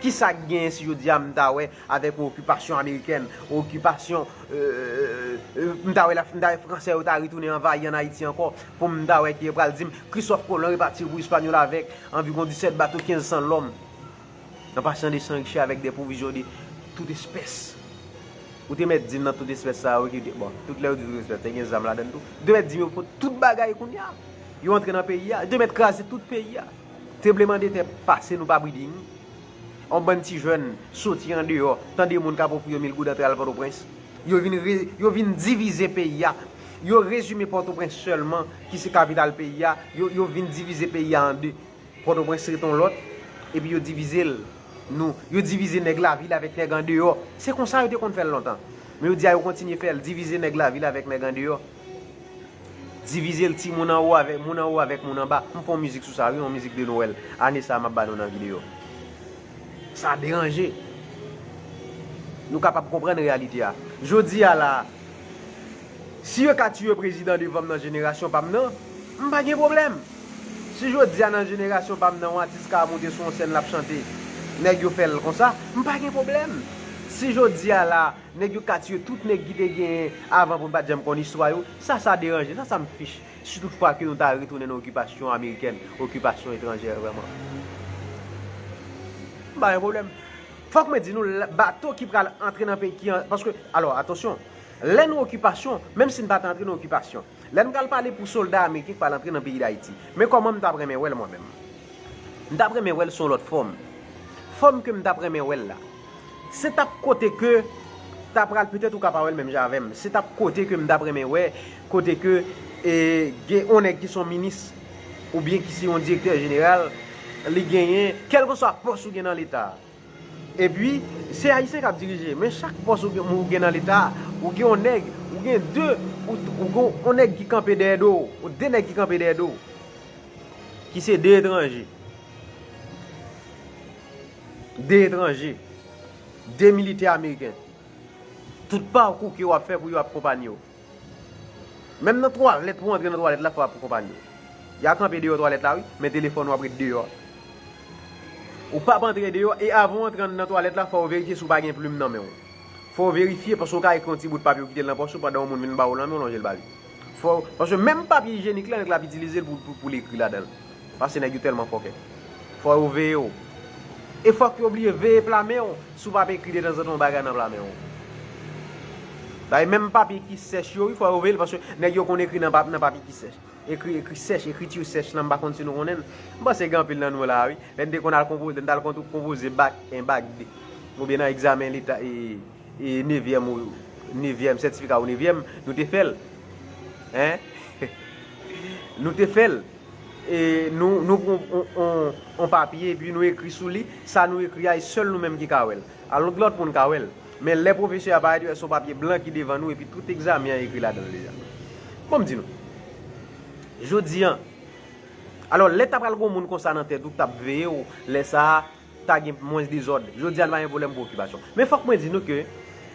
Kisa k genyen si jodi a m ta wè avèk yon okipasyon amerikèn, yon okipasyon, euh, euh, m ta wè la, m ta wè fransè yo ta retounen anvayi ann Ayiti ankò, pou m ta wè ki yo pral di m, Kristòf Kolon repati pou Espanyòl avèk anviwon disèt bato, kenz san lòm. An pasan de san riche avèk de pwovizyon de tout espès. Ou te mèt di m nan tout espès sa yo ki te, bon, tout lè yo di tout espès, te gen zam ladan l tou. Ou te mèt di m yo pot tout bagay kounye a. Yo antre nan peyi a. Yo te mèt kraze tout peyi a. Tranblemanntè pase, nou pa bride ni. On bann ti jèn soti andeyò, tande moun k ap ofri yo mil goud antre al Pòtoprens. Yo vin, re, yo vin divize peyi a. Yo rezime Pòtoprens sèlman, ki se kapital peyi a. Yo, yo vin divize peyi a an de. Pòtoprens rete yon lòt, epi yo divize l. Nou, yo divize nèg lavil avèk nèg andeyò. Se konsa yo te konn fè l lontan. Men yo di a yo kontinye fè l, divize nèg lavil avèk nèg andeyò. Divize l, timoun anwo avèk moun anwo avèk moun anba. M fè yon mizik sou sa, wi, yon mizik de Nwèl. Ane sa a, m ap ba nou nan videyo. Sa deranje. Nou kapab konprann reyalite a. Jodi a la, si yo ka tiye prezidan devan m nan jenerasyon pa m nan, m pa gen pwoblèm. Si jodi a nan jenerasyon pa m nan, yon atis ka monte sou yon sèn, l ap chante, nèg yo fè l konsa, m pa gen pwoblèm. Si jodi a la, nèg yo ka tiye tout nèg ki te genyen avan pou n pa t janm konn istwa yo, sa, sa deranje, sa, sa m fich. Si toutfwa ke nou ta retounen nan okipasyon amerikèn, okipasyon etranjè vrèman. M pa gen pwoblèm. Fòk mwen di nou, la, bato ki pral antre nan peyi, ki an, paske, alò, atansyon, lè nou okipasyon, menm si n pa ta antre nan okipasyon, lè n pral pale pou sòlda ameriken ki pral antre nan peyi Dayiti, men kòman m t ap renmen wè l mwen menm. M t ap renmen wè l sou yon lòt fòm. Fòm ke m t ap renmen wè l la, se t ap kote ke, t ap pral, petèt ou ka pa wè l menm jan avè m, se t ap kote ke m t ap renmen wè, kote ke, e, gen yon nèg ki se yon minis, oubyen ki se yon direktè jeneral, li genyen, kèlkeswa pòs ou gen nan Leta. Epi, se Ayisyen k ap dirije, men chak pòs ou gen, ou gen nan Leta, ou gen yon nèg, ou gen de, ou, ou gen yon nèg ki kanpe dèyè do w, ou de nèg ki kanpe dèyè do w, ki se de etranje. De etranje. De militè ameriken. Tout pakou ke w ap fè pou yo ap konpanye w. Menm nan twalèt, pou w antre nan twalèt la, fò w ap konpanye w. Y a kanpe deyò twalèt la, wi, men telefòn w ap ret deyò. Ou p ap antre deyò, e avan w antre nan twalèt la, fò w verifye si w pa gen plim nan men w. Fò w verifye, paske w ka ekri yon ti bout papye, w kite l nan pòch ou, pandan yon moun vin ba w l nan men w, lonje l ba li. Fò, paske menm papye ijyenik la, nèg la ap itilize l pou, pou, pou l ekri ladan l. Paske nèg yo tèlman fòkè. Fò yo veye w. E fòk yo bliye veye pla men w, si w p ap ekri detanzantan yon bagay nan pla men w. Bay menm papye ki sèch yo, wi, fò yo veye l, paske nèg yo konn ekri nan pap-, nan papye ki sèch. Ekri, ekri sèch, ekriti sèch lan, m pa konn si nou konnen l. M panse gen anpil nan nou la, wi. Lè n te konn al konpoze, n t al konn konpoze bak en, bak de. Oubyen nan egzamen leta, e, e, nevyèm ou, nevyèm, sètifika ou nevyèm, nou te fè l. Hein? Nou te fè l. E nou, nou pran on, on, on papye, epi nou ekri sou li, sa nou ekri a, e sèl nou menm ki ka wè l. Alò, lòt moun ka wè l. Men lè pwofesè a parèt, yo wè se yon papye blan ki devan nou, epi tout egzamen an ekri ladan l deja. Bon, m di nou, jodi an, alò, lè ta pral gen yon moun konsa nan tèt ou, k t ap veye w, lè sa a, ta gen mwens dezòd. Jodi a, n pa gen pwoblèm pou okipasyon. Men fòk mwen di nou ke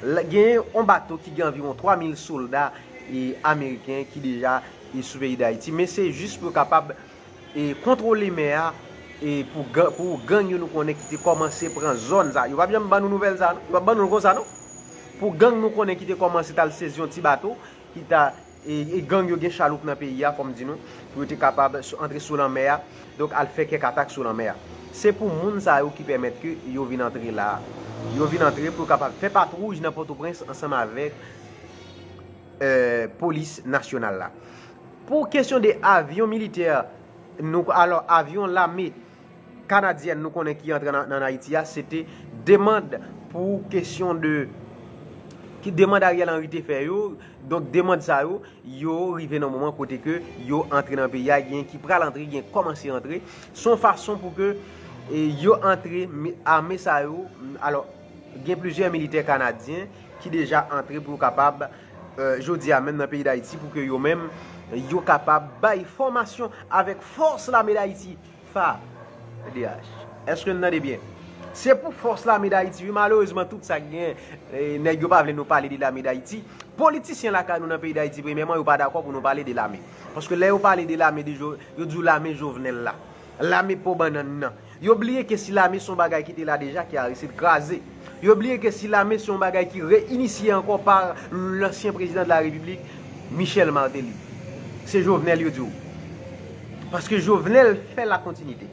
l-, gen yon bato ki gen anviwon twa mil sòlda, e, ameriken ki deja, e, sou peyi Dayiti. Men se jis pou yo kapab, e, kontwole mè a, e, pou gang, pou gang yo nou konnen ki te kòmanse pran zòn sa. Yo p ap janm ban nou nouvèl sa, non. Yo p ap ban nou l konsa, non. Pou gang nou konnen ki te kòmanse t al sezi yon ti bato, ki ta e, e gang yo gen chaloup nan peyi a, fò m di nou, pou yo te kapab s-, antre sou lanmè a, donk al fè kèk atak sou lanmè a. Se pou moun sa yo ki pèmèt ke yo vin antre la a. Yo vin antre pou yo kapab fè patwouj nan Pòtoprens ansanm avèk, e, polis nasyonal la. Pou kesyon de avyon militè, nou, alò, avyon lame, kanadyèn nou konnen ki antre nan, nan Ayiti a, se te demann pou kesyon de, ki demann Ariel Henry te fè yo. Donk, demann sa yo, yo rive nan moman kote ke yo antre nan peyi a, gen ki pral antre, gen kòmanse antre. Se yon fason pou ke, e, yo antre, mi-, ame sa yo, alò, gen plizyè militè kanadyen ki deja antre pou yo kapab, e, jodi a menm nan peyi Dayiti, pou ke yo menm, yo kapab bay fòmasyon avèk fòs lame Dayiti. F A D H. Èske n tande byen? Se pou fòs lame Dayiti, wi, malerezman, tout sa k gen, e, nèg yo pa vle nou pale de lame Dayiti. Politisyen lakay nou nan peyi Dayiti, premyèman, yo pa dakò pou nou pale de lame. Paske lè yo pale de lame de Jo-, yo di w lame Jovenel la. Lame po bannann nan. Yo bliye ke si lame se yon bagay ki te la deja, ke Aristide kraze. Yo bliye ke si lame se yon bagay ki reinisye ankò pa lansyen prezidan de la Repiblik, Michel Martelly. Se Jovenel yo di w. Paske Jovenel fè la kontinite.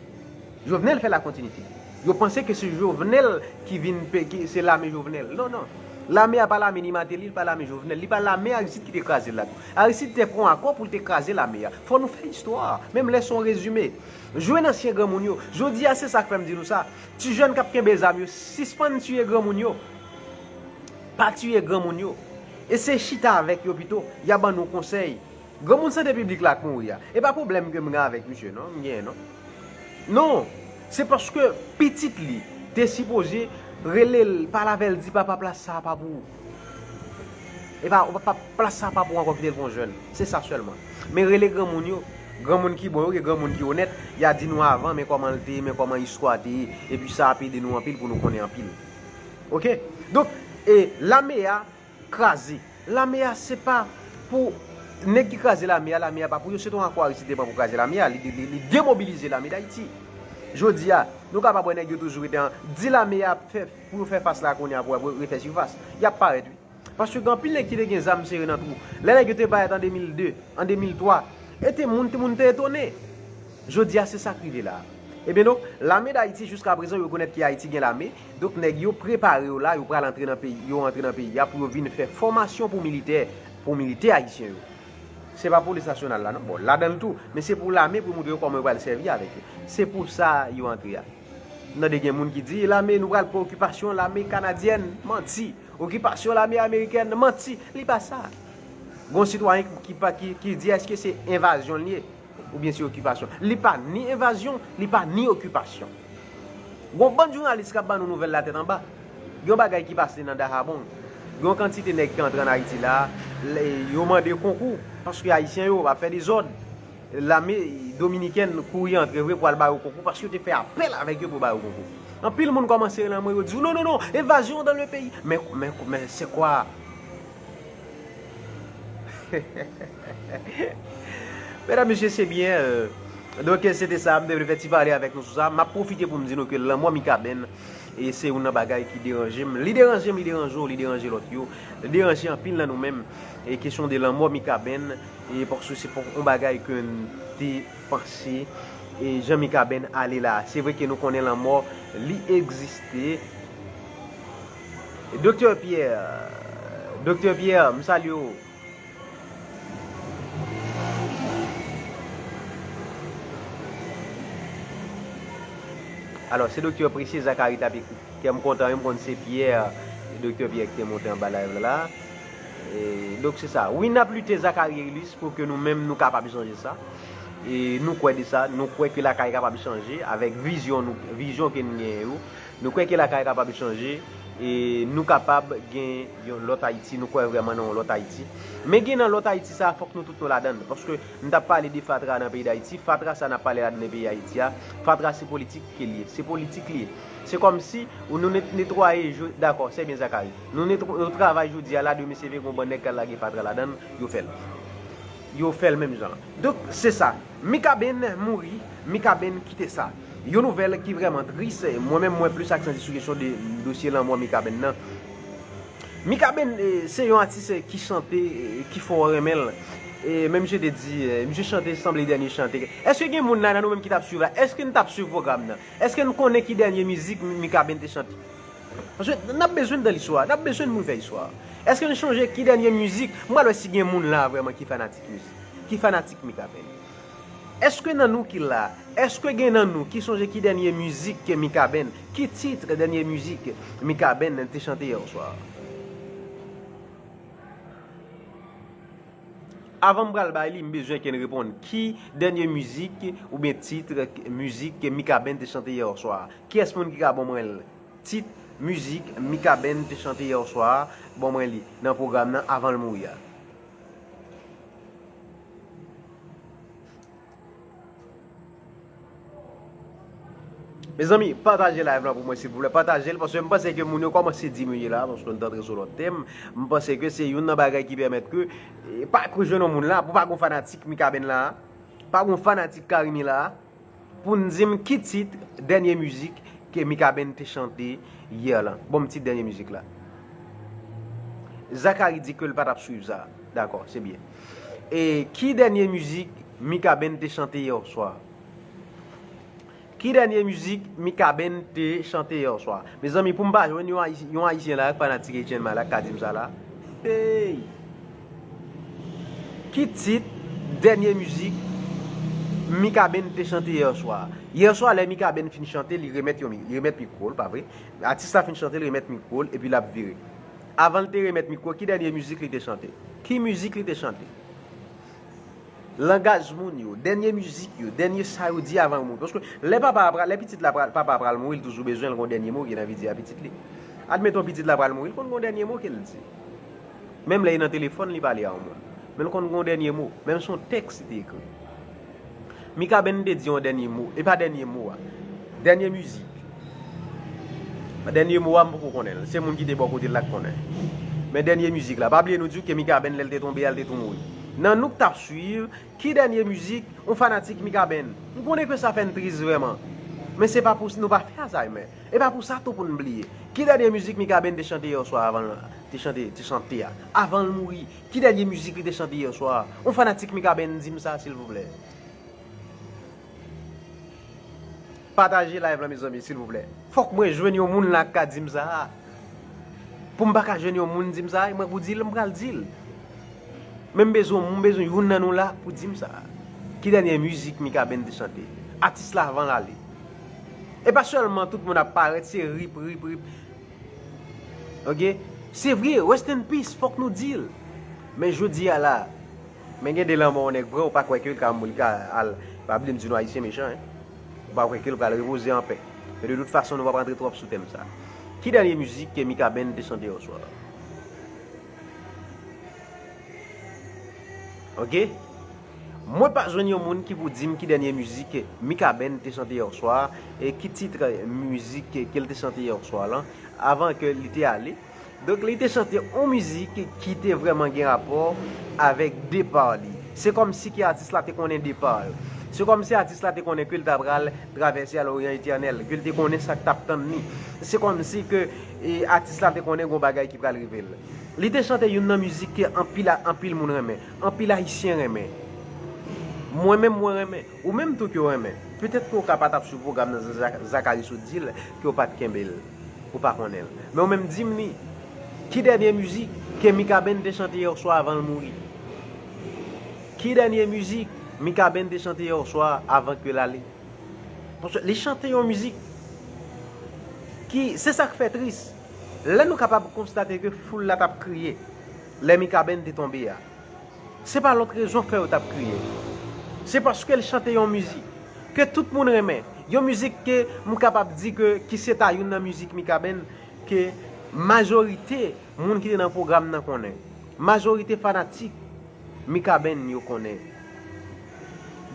Jovenel fè la kontinite. Yo panse ke se Jovenel ki vin pe-, ki se lame Jovenel. Non, non. Lame a pa lame ni Martelly, li pa lame Jovenel, li pa lame Aristide ki te kraze l la tou. Aristide te pran akò pou l te kraze lame a. Fò nou fè istwa. Menm lè se yon rezime. Jwenn ansyen granmoun yo. Jodi a, se sa k fè m di nou sa. Ti jèn k ap kenbe zam yo, sispann tiye granmoun yo. Pa tiye granmoun yo. Eseye chita avèk yo pito, y a ban nou konsèy. Granmoun sante piblik la k mouri a, e pa pwoblèm ke m gen avèk misye non, m genyen non. Non, se paske pitit li te sipoze rele l, pale avè l, di papa plas sa a pa pou ou. E pa, pa, plas sa a pa pou ou ankò, kite l pou yon jèn. Se sa sèlman. Men rele granmoun yo, granmoun ki bon yo, gen granmoun ki onèt, y a di nou avan, men kòman l te ye, men kòman istwa te ye, epi sa ap ede nou anpil pou nou konnen anpil. Oke? Donk, e lame a kraze. Lame a se pa pou nèg ki kraze lame a, lame a pa pou yo, se te yon akwaris li te pran pou kraze lame a, li, li, li demobilize lame Dayiti. Jodi a, nou kapab wè nèg yo toujou rete an, di lame a ap fè, pou yo fè fas la kounye a pou, pou refè sifas. Y ap parèt wi. Paske gen anpil nèg ki te gen zam sere nan twou. Lè nèg yo te parèt an de mil de, an de mil twa, e te moun, te moun te etone. Jodi a, se sa k rive la. Ebyen donk, lame Dayiti jiska prezan yo rekonèt ke Ayiti gen lame. Donk nèg yo prepare yo la, yo pral antre nan peyi, yo antre nan peyi a pou yo vin fè fòmasyon pou militè, pou militè ayisyen yo. Se pa polis nasyonal la non, bon, ladan l tou, men se pou lame pou yo montre yo kòman yo pral sèvi avèk yo. Se pou sa yo antre a. N tande gen moun ki di lame, nou pral pran okipasyon, lame kanadyèn, manti. Okipasyon lame amerikèn, manti. Li pa sa. Gon sitwayen ki pa, ki, ki di èske se envazyon l ye oubyen se okipasyon. Li pa ni envazyon, li pa ni okipasyon. Gon bann jounalis k ap ban nou nouvèl la tèt anba. Gen yon bagay ki pase nan Dahabong. Gen yon kantite nèg ki antre ann Ayiti la, yo mande konkou paske ayisyen yo ap fè dezòd. Lame dominikèn kouri antre vre pou al ba yo konkou paske yo te fè apèl avèk yo pou ba yo konkou. Anpil moun kòmanse rele anmwe, yo di w non, non, non, envazyon dans le pays. Men, men, men se kwa? Medam, mesye, se byen. Donk, se te sa, m te vle fè ti pale avèk nou sou sa. M ap pwofite pou m di nou ke lanmò Mikaben, e se youn nan bagay ki deranje m. Li deranje m, li deranje w, li deranje lòt yo. Li deranje anpil nan nou menm. E kesyon de lanmò Mikaben, e paske se pa yon bagay ke n te panse, e jan Mikaben ale la. Se vre ke nou konnen lanmò, li egziste. Doktè Pierre, Doktè Pierre, m salye w. Alò, se Doktè Presye Zakari t ap ekri. Kè m kontan, wi, m konn se Pierre, Doktè Pierre ki te monte anba live la. E, donk, se sa. Wi, n ap lite, Zakari Elis, pou ke nou menm, nou kapab chanje sa. E nou kwè de sa, nou kwè ke lakay kapab chanje avèk vizyon nou, vizyon ke n genyen yo. Nou kwè ke lakay kapab chanje, e nou kapab gen yon lòt Ayiti, nou kwè vrèman nan yon lòt Ayiti. Men gen nan lòt Ayiti sa, fòk nou tout nou ladan l. Paske m t ap pale de fatra nan peyi Dayiti, fatra sa n ap pale ladan nan peyi Ayiti a, fatra se politik ke l ye, se politik li ye. Se kòmsi ou nou net-, netwaye, dakò, se byen Zakari. Nou netw-, nou travay jodi a la, demen se vre gon bann nèg k al lage fatra ladan l, yo fè l. Yo fè l menm jan. Donk, se sa. Mikaben mouri, Mikaben kite sa. Yon nouvèl ki vrèman tris, mwen menm mwen plis aksanti sou kesyon de dosye lanmò Mikaben nan. Mikaben, eh, se yon atis, eh, ki chante, eh, ki fè w renmen l. E men misye te di, eh, misye chante sanble dènye chante. Èske gen moun la nan nou menm ki t ap swiv la? Èske n t ap swiv pwogram nan? Èske n konnen ki dènye mizik Mikaben te chante? Paske n ap bezwen nan istwa, n ap bezwen moun fè istwa. Èske n chonje ki dènye mizik? M pral wè si gen moun la vrèman ki fanatik mizik, ki fanatik Mikaben. Èske nan nou ki la, èske gen nan nou ki sonje ki dènye mizik ke Mikaben, ki tit dènye mizik Mikaben te chante yè swa? Avan m pral bay li, m bezwen ke n reponn. Ki dènye mizik oubyen tit mizik ke Mikaben te chante yè swa? Kiyès moun ki ka ban mwen l? Tit mizik Mikaben te chante yè swa, ban mwen li nan pwogram nan avan l mouri a. Mezanmi, pataje live la pou mwen, silvouplè. Pataje l, paske m panse ke moun yo kòmanse diminye la, paske n t antre sou lòt tèm. M panse ke se youn nan bagay ki pèmèt ke, eh, pa kou jwenn yon moun la, pou pa gon fanatik Mikaben la, pa gon fanatik Carimi la, pou n di m ki tit dènye mizik ke Mikaben te chante yè lan. Bon, m tit dènye mizik la. Zakari di ke l pa t ap swiv sa. Dakò, se byen. E ki dènye mizik Mikaben te chante yè swa? Ki dènye mizik Mikaben te chante yè swa? Mezanmi, pou m pa jwenn yon Ayisyen, yon Ayisyen la, fanatik Etienne Malak, ka di m sa la. Hey! Ki tit dènye mizik Mikaben te chante yè swa? Yè swa, lè Mikaben fin chante, li remèt yon mi-, li remèt mikwo l, pa vre? Atis la fin chante, li remèt mikwo l, epi l ap vire. Avan l te remèt mikwo, ki dènye mizik li te chante? Ki mizik li te chante? Langaj moun yo, dènye mizik yo, dènye sa yo di avan yo mouri. Paske lè papa a pral, lè pitit la pral, papa a pral mouri, li toujou bezwen l gon dènye mo ki gen anvi di a pitit li. Admeton pitit la pral mouri, li konn gon dènye mo ke l di. Menm lè li nan telefòn, li pale a yon moun. Men l konn gon dènye mo. Menm se yon tèks li te ekri. Mikaben te di yon dènye mo. E pa dènye mo a. Dènye mizik. Dènye mo a, m poko konnen l. Se moun ki te bò kote l la k konnen. Men dènye mizik la. Pa bliye nou di w ke Mikaben, lè l te tonbe a, l te tou mouri. Nan nou k t ap swiv, ki dènye mizik yon fanatik Mikaben? M konnen ke sa fè n tris vrèman. Men se pa pou nou pa fè Alzheimer. E pa pou sa tou pou n bliye. Ki dènye mizik Mikaben te chante yè swa avan l te chante, te chante a? Avan l mouri. Ki dènye mizik li te chante yè swa a? Yon fanatik Mikaben di m sa, silvouplè. Pataje live la, mezanmi, silvouplè. Fòk mwen jwenn yon moun la k ka di m sa a. Pou m pa ka jwenn yon moun di m sa a, e mwen pou di l, m pral di l. Men m bezwen, m bezwen youn nan nou la pou di m sa a. Ki dènye mizik Mikaben te chante? Atis la avan l ale. E pa sèlman tout moun ap parèt, se rip, rip, rip. Ok? Se vre, rest in peace, fòk nou di l. Men jodi a la, men gen de lanmò yon nèg pran, ou pa kwè ke l ka, li ka al, pa bliye m di nou Ayisyen mechan, en. Ou pa kwè ke l pral repoze anpè. Men de tout fason, nou p ap rantre twòp sou tèm sa. Ki dènye mizik ke Mikaben te chante yè swa? Ok? Mwen pa jwenn yon moun ki pou di m ki dènye mizik Mikaben te chante yè swa, e ki tit mizik ke l te chante yè swa lan, avan ke li te ale. Donk, li te chante yon mizik ki te vrèman gen rapò avèk depa li. Se kòmsi ke atis la te konnen depa l. Se kòmsi atis la te konnen ke l ta pral travèse al Oryan Etènèl, ke l te konnen sa k t ap tann li. Se kòmsi ke, e, atis la te konnen gon bagay ki pral rive l. Li te chante youn nan mizik ke anpil, anpil moun renmen, anpil Ayisyen renmen. Mwen menm, mwen renmen. Ou menm tou ke w renmen. Petèt ke w ka pa t ap swiv pwogram nan jan Za-, Zakari sot di l, ke w pa t kenbe l. Ou pa konnen l. Men w menm di m li. Ki dènye mizik ke Mikaben te chante yè swa avan l mouri? Ki dènye mizik Mikaben te chante yè swa avan ke l ale? Paske li chante yon mizik ki, se sa k fè tris. Lè nou kapab konstate ke foul la t ap kriye lè Mikaben te tonbe a, se pa lòt rezon fè yo t ap kriye. Se paske l chante yon mizik ke tout moun renmen. Yon mizik ke m kapab di ke, ki se ta youn nan mizik Mikaben ke majorite moun ki te nan pwogram nan konnen. Majorite fanatik Mikaben yo konnen.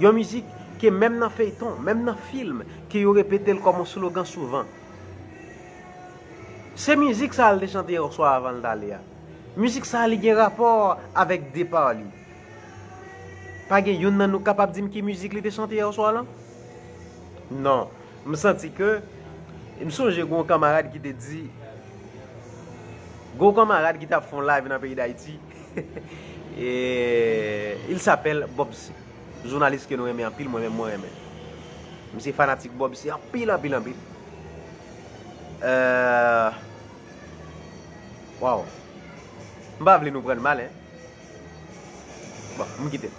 Yon mizik ke menm nan feyton, menm nan fim, ke yo repete l kòm yon slogan souvan. Se mizik sa a l te chante yè swa avan l t ale a. Mizik sa a, li gen rapò avèk depa li. Pa gen youn nan nou k kapab di m ki mizik li te chante yè swa lan? Non. M santi ke, m sonje gon kanmarad ki te di, gon kanmarad ki t ap fè yon live nan peyi Dayiti. E, il s'appelle Bob C. Jounalis ke nou renmen anpil, mwen menm mwen renmen. M se fanatik Bob C anpil, anpil, anpil. Euh, waw. M pa vle nou pran mal, en. Bon, m kite l.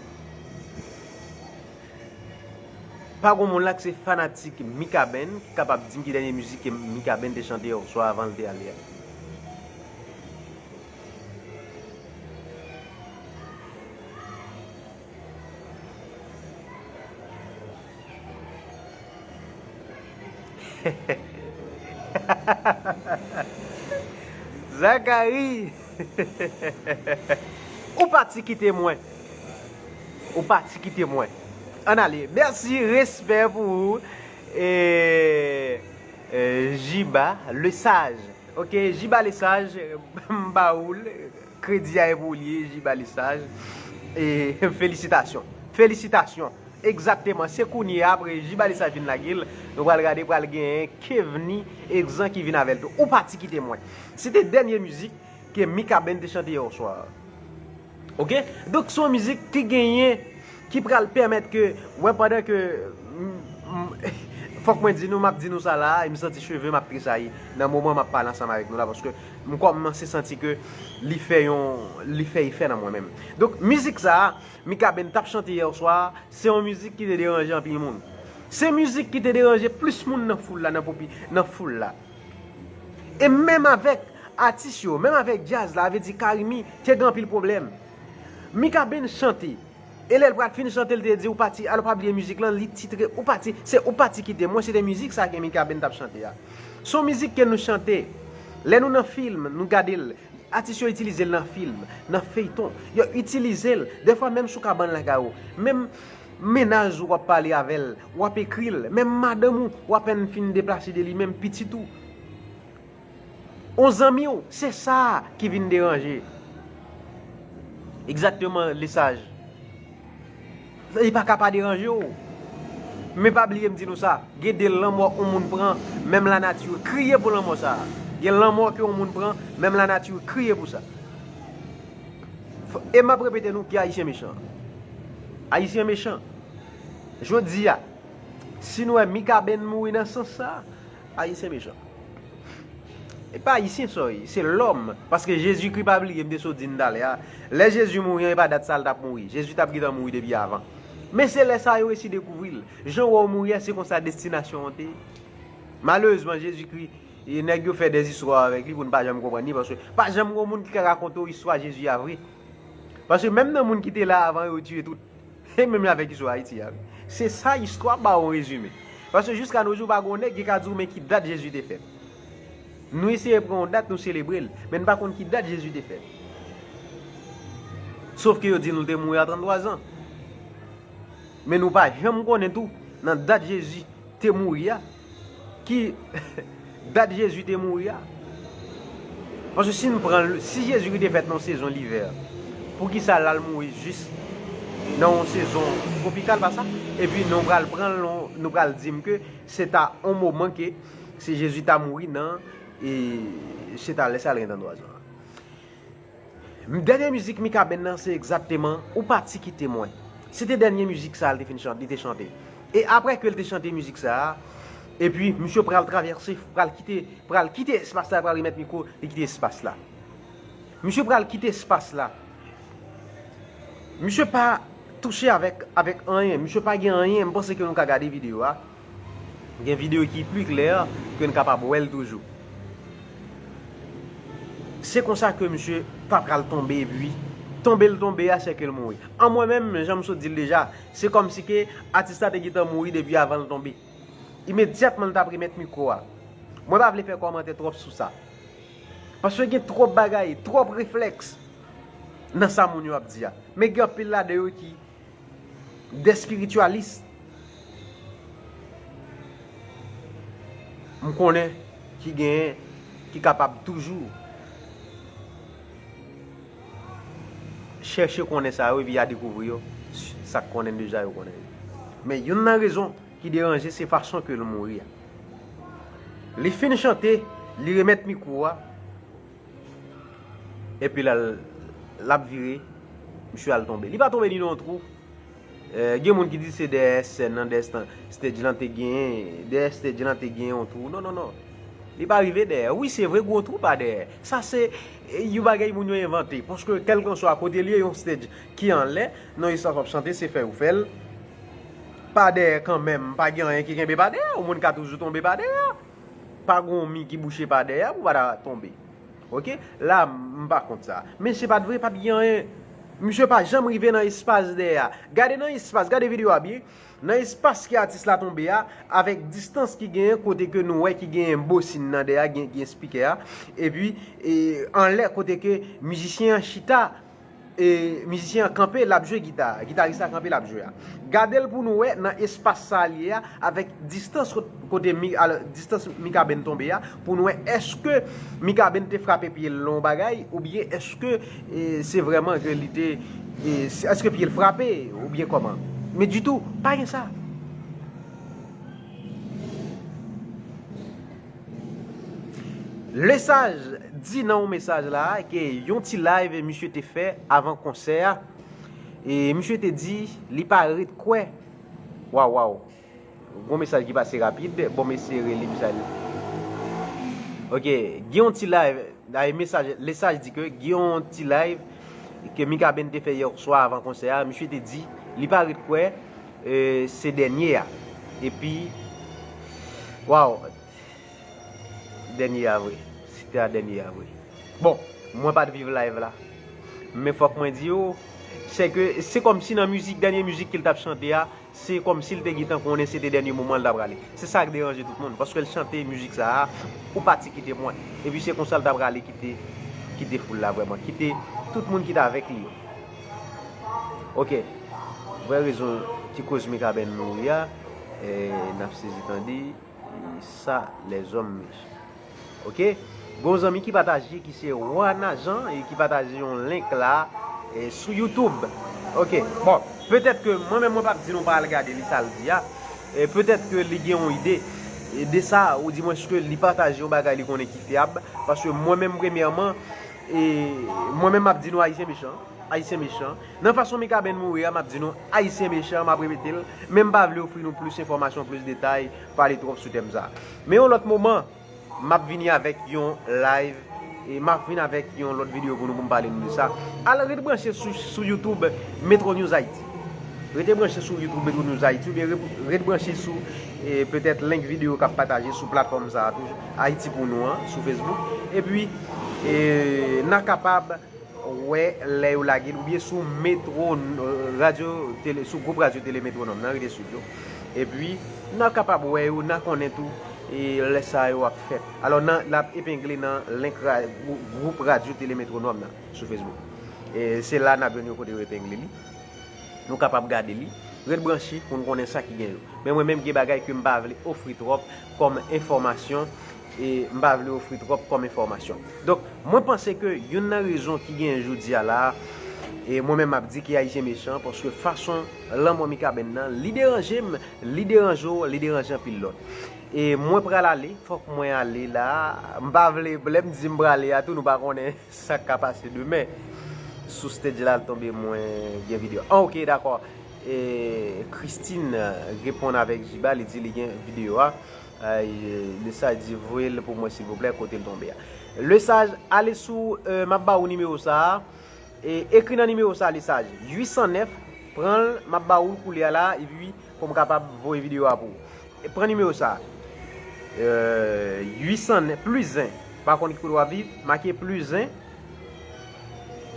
Pa gon moun la ki se fanatik Mikaben ki kapab di m ki dènye mizik ke Mikaben te chante yè swa avan l te ale a. Zakari! Ou pati kite mwen. Ou pati kite mwen. Ann ale. Mèsi, respè pou ou. E, e, Jiba, le saj. Ok, Jiba le saj, m ba ou l. Kredi a e pou ou l ye, Jiba le saj. E, felisitasyon. Felisitasyon. Egzakteman. Se kounye a, apre Jiba le saj fin lage l, nou pral gade, pral genyen Kevni Egzan ki vin avè l tou. Ou pati kite mwen. Se te dènye mizik ke Mikaben te chante yè oswa. Ok? Donk, se yon mizik ki genyen, ki pral pèmèt ke, wè, pandan ke, m, m, fòk mwen di nou, m ap di nou sa la a, e m santi cheve m ap tresayi nan moman m ap pale ansanm avèk nou la, paske m kòmanse santi ke li fè yon, li fè efè nan mwen menm. Donk, mizik sa a, Mikaben t ap chante yè oswa a, se yon mizik ki te deranje anpil moun. Se mizik ki te deranje plis moun nan foul la, nan popi-, nan foul la. E menm avèk Atis yo, menm avèk djaz la, vle di Carimi te gen anpil pwoblèm. Mikaben chante. E lè l pral fin chante, l te di ou pati, alò pa bliye mizik lan, li titre ou pati, se ou pati kite mwen, se te mizik sa ke Mikaben t ap chante a. Se yon mizik ke nou chante. Lè nou nan fim, nou gade l. Atis yo itilize l nan fim, nan feyton. Yo itilize l, dèfwa menm sou kabann lakay ou. Menm mennaj ou w ap pale avè l, w ap ekri l. Menm madanm ou, w apèn fin deplase de li, menm pitit ou. On zanmi w, se sa ki vin deranje. Egzakteman, lesaj. Li pa ka pa deranje w. Men pa bliye m di nou sa, gen de lanmò on moun pran, menm lanati kriye pou lanmò sa. Gen lanmò ke on moun pran, menm lanati kriye pou sa. F- E m ap repete nou ke Ayisyen mechan. Ayisyen mechan. Jodi a, si nou wè Mikaben mouri nan sans sa, Ayisyen mechan. E pa Ayisyen sa w ye, se lòm. Paske Jezikri, pa bliye, m te sot di n talè a. Lè Jezi mouri an, e pa dat sa l t ap mouri. Jezi t ap gentan mouri depi avan. Men se lè sa yo resi dekouvri l. Jan w wè w mouri a, se konsa destinasyon an te ye. Malerezman, Jezikri, e nèg yo fè dèzistwa avèk li pou n pa janm konprann li, paske pa janm gen moun ki ka rakonte w istwa Jezi a vre. Paske menm nan moun ki te la avan yo, yo tiye tout. E menm avèk istwa Ayiti a, wi. Se sa istwa ba w rezime. Paske jiska no jou, pa gen yon nèg ki ka di w men ki dat Jezi te fèt. Nou eseye pran yon dat, nou selebre l, men n pa konn ki dat Jezi te fèt. Sof ke yo di nou l te mouri a tranntwa zan. Men nou pa janm konnen tou, nan dat Jezi te mouri a, ki dat Jezi te mouri a. Paske si n pran l, si Jezi te fèt nan yon sezon livè, poukisa l al mouri jis nan yon sezon twopikal, pa sa? Epi nou pral pran l, nou pral di m ke se ta yon moman ke se Jezi ta mouri nan, e se ta lè sa l gen tranntwa zan. Dènye mizik Mikaben nan se egzakteman Ou pati kite mwen. Se te dènye mizik sa a l te fin chante, li te chante. E apre ke l te chante mizik sa a, epi misye pral travèse, pral kite, pral kite espas la, pral remèt mikwo, li kite espas la. Misye pral kite espas la. Misye pa touche avèk, avèk anyen. Misye pa gen anyen. M panse ke nou ka gade videyo a. Gen videyo ki pli klè ke n kapab wè l toujou. Se konsa ke misye pa pral tonbe, epi tonbe l tonbe a, se ke l mouri. An mwen menm, jan m sot di l deja, se kòmsi ke atis la te gentan mouri depi avan l tonbe. Imedyatman l t ap remèt mikwo a. Mwen pa vle fè kòmantè twòp sou sa. Paske gen twòp bagay, twòp reflèks nan sa moun yo ap di a. Men gen anpil ladan yo ki de espiritualis. M konnen ki genyen ki kapab toujou chèche konnen sa yo epi y a dekouvri yo, sa k konnen deja yo konnen yo. Men youn nan rezon ki deranje se fason ke l mouri a. Li fin chante, li remèt mikwo a, epi l al, l ap vire, misye al tonbe. Li pa tonbe ni nan yon twou. Eh, gen moun ki di se dèyè sèn nan, dèyè stan- stage lan te genyen, dèyè stage lan te genyen yon twou. Non, non, non. Li pa rive dèyè. Wi, se vre, gen yon twou pa dèyè. Sa se, eh, yon bagay moun yo envante. Paske kèlkanswa kote l ye, yon stage ki anlè, nan espas w ap chante, se fè yo fè l. Pa dèyè kanmenm, pa gen anyen ki kenbe pa dèyè. Yon moun ka toujou tonbe pa dèyè. Pa gen yon mi ki bouche pa dèyè pou pa ta tonbe. Oke? La, m pa kont sa. Men se pa t vre, pa t gen anyen. Misye pa janm rive nan espas dèyè a. Gade nan espas, gade videyo a byen. Nan espas ke atis la tonbe a, avèk distans ki genyen kote ke nou wè ki genyen bosin nan dèyè a, gen, gen spikè a. Epi, e, anlè kote ke mizisyen an chita, e, mizisyen an kanpe, l ap jwe gita, gitaris la kanpe, l ap jwe a. Gade l pou nou wè nan espas sa a l ye a, avèk distans kot- kote mi- alò, distans Mikaben tonbe a, pou nou wè èske Mikaben te frape pye l nan yon bagay, oubyen èske, e, se vrèman ke li te, e, se- èske pye l frape, oubyen kòman. Men ditou, pa gen sa. Lesaj di nan yon mesaj la ke yon ti live misye te fè avan konsè a. E misye te di li pa ret kwè. Waw, waw. Gon mesaj ki pase rapid. Bon, m eseye reli mesaj. Oke, gen yon ti live. Dayè, mesaj, lesaj di ke gen yon ti live ke Mikaben te fè yè swa avan konsè a. Misye te di li pa ret kwè, e, se dènye a. Epi, waw. Dènye a vre. Se te a dènye a vre. Bon, mwen pa t viv live la. Men fòk mwen di w, se ke se kòmsi nan mizik, dènye mizik ke l t ap chante a, se kòmsi l te gentan konnen se te dènye moman l t ap prale. Se sa k deranje tout moun, paske l chante mizik sa a, Ou pati kite mwen. Epi se konsa l t ap prale kite, kite foul la vrèman, kite tout moun ki t avèk li yo. Ok. Vrè rezon ki koz Mikaben mouri a, eh, n ap sezi tande, eh, sa lèzòm mechan. Ok? Gon zanmi ki pataje, ki se Wana Jean, e ki pataje yon link la, eh, sou YouTube. Ok. Bon, petèt ke mwen menm mwen p ap di nou pa al gade li sa l di a. E petèt ke li gen yon ide, eh, de sa, ou di mwen ke li pataje yon bagay li konnen ki fyab. Paske mwen menm premyèman, e mwen menm m ap di nou Ayisyen mechan. Ayisyen mechan. Nan fason Mikaben mouri a, m ap di nou Ayisyen mechan, m ap repete l. Men m pa vle ofri nou plis enfòmasyon, plis detay, pale twòp sou tèm sa. Men yon lòt moman, m ap vini avèk yon live, e m ap vin avèk yon lòt videyo pou nou, pou m pale nou de sa. Al ret branche sou, sou YouTube Metro News Haiti. Rete branche sou YouTube Metro News Haiti, oubyen re-, ret branche sou, eh, petèt link videyo k ap pataje sou platfòm sa a toujou, Ayiti pou nou an, sou Facebook. Epi, eh, n a kapab wè lè yo lage l, oubyen sou Metro, eh, radyo tele, sou gwoup radyo tele Metwonòm nan, rete swiv yo. Epi, n a kapab wè yo, n a konnen tou, e lè sa yo ap fèt. Alò, nan, l ap epengle nan link ra-, gwou-, gwoup radyo tele Metwonòm nan sou Facebook. E se la n ap jwenn yo kote yo epengle li. Nou kapab gade li. Ret branche pou n konnen sa ki gen yo. Men mwen menm gen bagay ke m pa vle ofri twòp kòm enfòmasyon, e m pa vle ofri twòp kòm enfòmasyon. Donk, mwen panse ke youn nan rezon ki gen jodi a la, e mwen menm m ap di ke Ayisyen mechan, paske fason lanmò Mikaben nan, li deranje m, li deranje w, li deranje anpil lòt. E mwen pral ale, fòk mwen ale la. M pa vle, lè m di m prale a tou, nou pa konnen sa k ka pase demen. Sou stage la, l tonbe mwen gen videyo. Ah, ok, dakò. E Christine, eh, reponn avèk Jiba, li di li gen videyo a. Ay, eh, Lesaj di voye l pou mwen silvouplè, kote l tonbe a. Lesaj, ale sou, eh, m ap ba ou nimewo sa a. E, ekri nan nimewo sa a, Lesaj, uit san nèf, pran l, m ap ba ou l koulye a la, epi pou m kapab voye videyo a pou ou. E, pran nimewo sa a. Eh, uit san nèf, plis en, pa konn ki kote w ap viv, make plis en,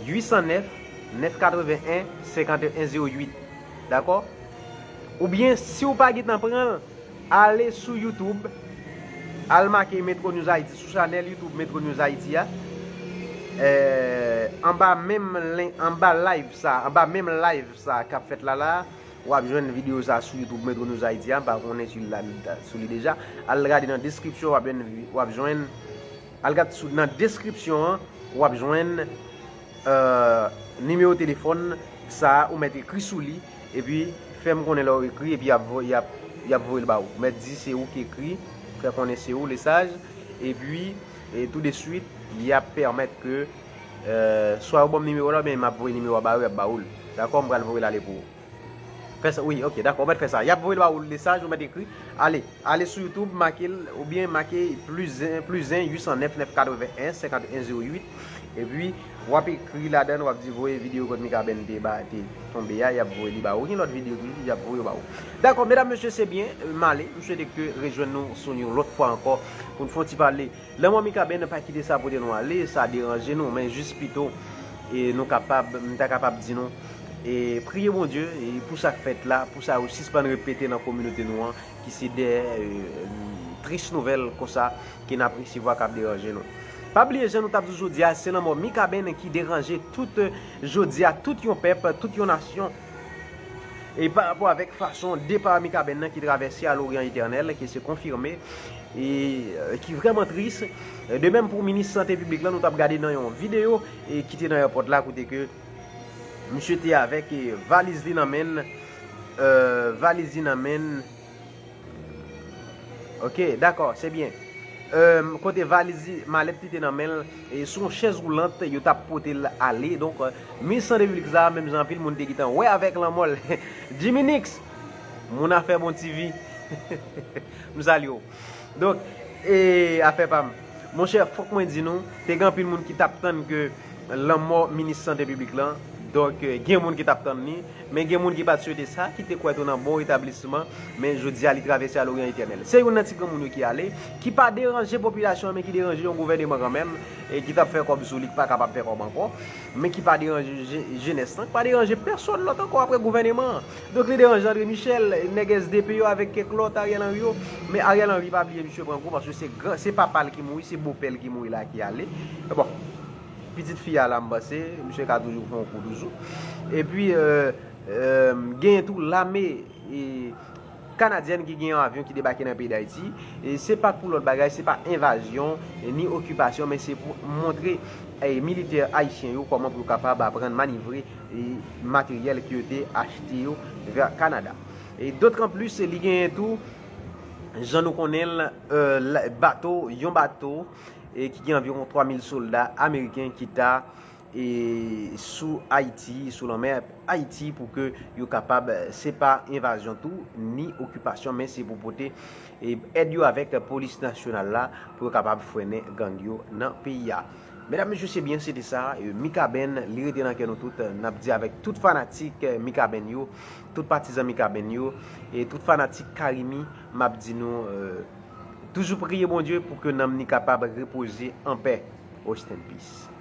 uit san nèf, nèf katreven en, senkanteyen zewo uit. Dakò? Oubyen, si w pa gentan pran l, ale sou YouTube, al make Metro News Haiti, sou chanèl YouTube Metro News Haiti a. Eh, anba menm len-, anba live sa, anba menm live sa k ap fèt la la, w ap jwenn videyo sa sou YouTube Metro News Haiti a, m pa konnen si l la sou li deja. Al gade nan deskripsyon, w ap jwenn, w ap jwenn, al gade sou, nan deskripsyon an, w ap jwenn, eh, nimewo telefòn sa a, ou mèt ekri sou li, epi fè m konnen lè w ekri, epi y ap vo-, y ap, y ap voye l ba ou. Ou mèt di se ou ki ekri, fè konnen se ou, Lesaj, epi, e, tou de swit, y ap pèmèt ke, eh, swa yo ban m nimewo la, oubyen m ap voye nimewo a ba yo, y ap ba ou l. Dakò, m pral voye l ale pou ou. Fè sa, wi, ok, dakò, ou mèt fè sa. Y ap voye l ba ou, Lesaj, ou mèt ekri. Ale, ale sou YouTube, make l, oubyen make plis en, plis en, uit san nèf, nèf katreven en, senkanteyen zewo uit. Epi, w ap ekri ladan l, w ap di voye videyo kote Mikaben te ba, te tonbe a, y ap voye li ba ou. Gen lòt videyo toujou, y ap voye yo ba ou. Dakò, medam, mesye, se byen, m ale. M swete ke rejwenn nou sou yon lòt fwa ankò pou n fè yon ti pale. Lanmò Mikaben pa kite sa pote nou ale, sa deranje nou, men jis pito, e nou kapab, m ta kapab di nou, e priye Bondye, e pou sa k fèt la, pou sa yo sispann repete nan kominote nou an, ki se de, e, tris nouvèl konsa ke n ap resevwa k ap deranje nou. Pa bliye, jan nou t ap di jodi a, se lanmò Mikaben ki deranje tout, e, jodi a, tout yon pèp, tout yon nasyon. E pa rapò avèk fason depa Mikaben nan ki travèse a Loryan Etènèl, ki se konfime, e, e, ki vrèman tris. De menm pou minis sante piblik la, nou t ap gade nan yon videyo, e, ki te nan èpòt la, kote ke misye te avèk, e, valiz li nan men l, e, valiz li nan men l. Ok, dakò, se byen. E, kote valiz li, malèt li te nan men l, e sou yon chèz woulant, yo t ap pote l ale. Donk, e, minis sante piblik sa, menm jan anpil moun te gentan wè avèk lanmò l. Jimmy Nix, moun afè bon T V. M salye w. Donk, e, afè pa m. Monchè, fòk mwen di nou, te gen anpil moun ki t ap tann ke lanmò minis sante piblik lan, Donk, gen moun ki t ap tann li, men gen moun ki pa t swete sa, ki te kwè tou nan bon retablisman, men jodi a li travèse a loryan etènèl. Se youn nan ti granmoun yo ki ale, ki pa deranje popilasyon an, men ki deranje yon gouvèneman kanmenm, e ki t ap fè kòb sou li, ki pa kapab fè kòb ankò, men ki pa deranje je- jenès lan, ki pa deranje pèsonn lòt ankò apre gouvèneman an. Donk li deranje André Michel, nèg S D P yo avèk kèk lòt Ariel Henry yo, men Ariel Henry pa bliye misye pran kou paske se gran, se papa l ki mouri, se bopè l ki mouri la ki ale. Bon, pitit fi a la m panse, misye ka toujou fè yon kou toujou. Epi, euh, euh, genyen tou lame e, kanadyèn ki gen yon avyon ki debake nan peyi Dayiti. E se pa pou lòt bagay, se pa envazyon, e ni okipasyon, men se pou montre e, militè ayisyen yo kòman pou yo kapab aprann manevre e, materyèl ke yo te achte yo vè Kanada. E dotranplis, li genyen tou, jan nou konnen l, euh, la- bato, yon bato e, ki gen anviwon twa mil sòlda ameriken ki ta e, sou Ayiti, sou lanmè Ayiti, pou ke yo kapab, se pa envazyon tou, ni okipasyon, men se pou pote e, èd yo avèk polis nasyonal la pou yo kapab frennen gang yo nan peyi a. Medam, mesye, se byen, se te sa. E, Mikaben, li rete nan kè nou tout. N ap di avèk tout fanatik, e, Mikaben yo, tout patizan Mikaben yo, e tout fanatik Carimi, m ap di nou, e, toujou priye Bondye pou ke nanm ni kapab repoze an pè. Rest in peace.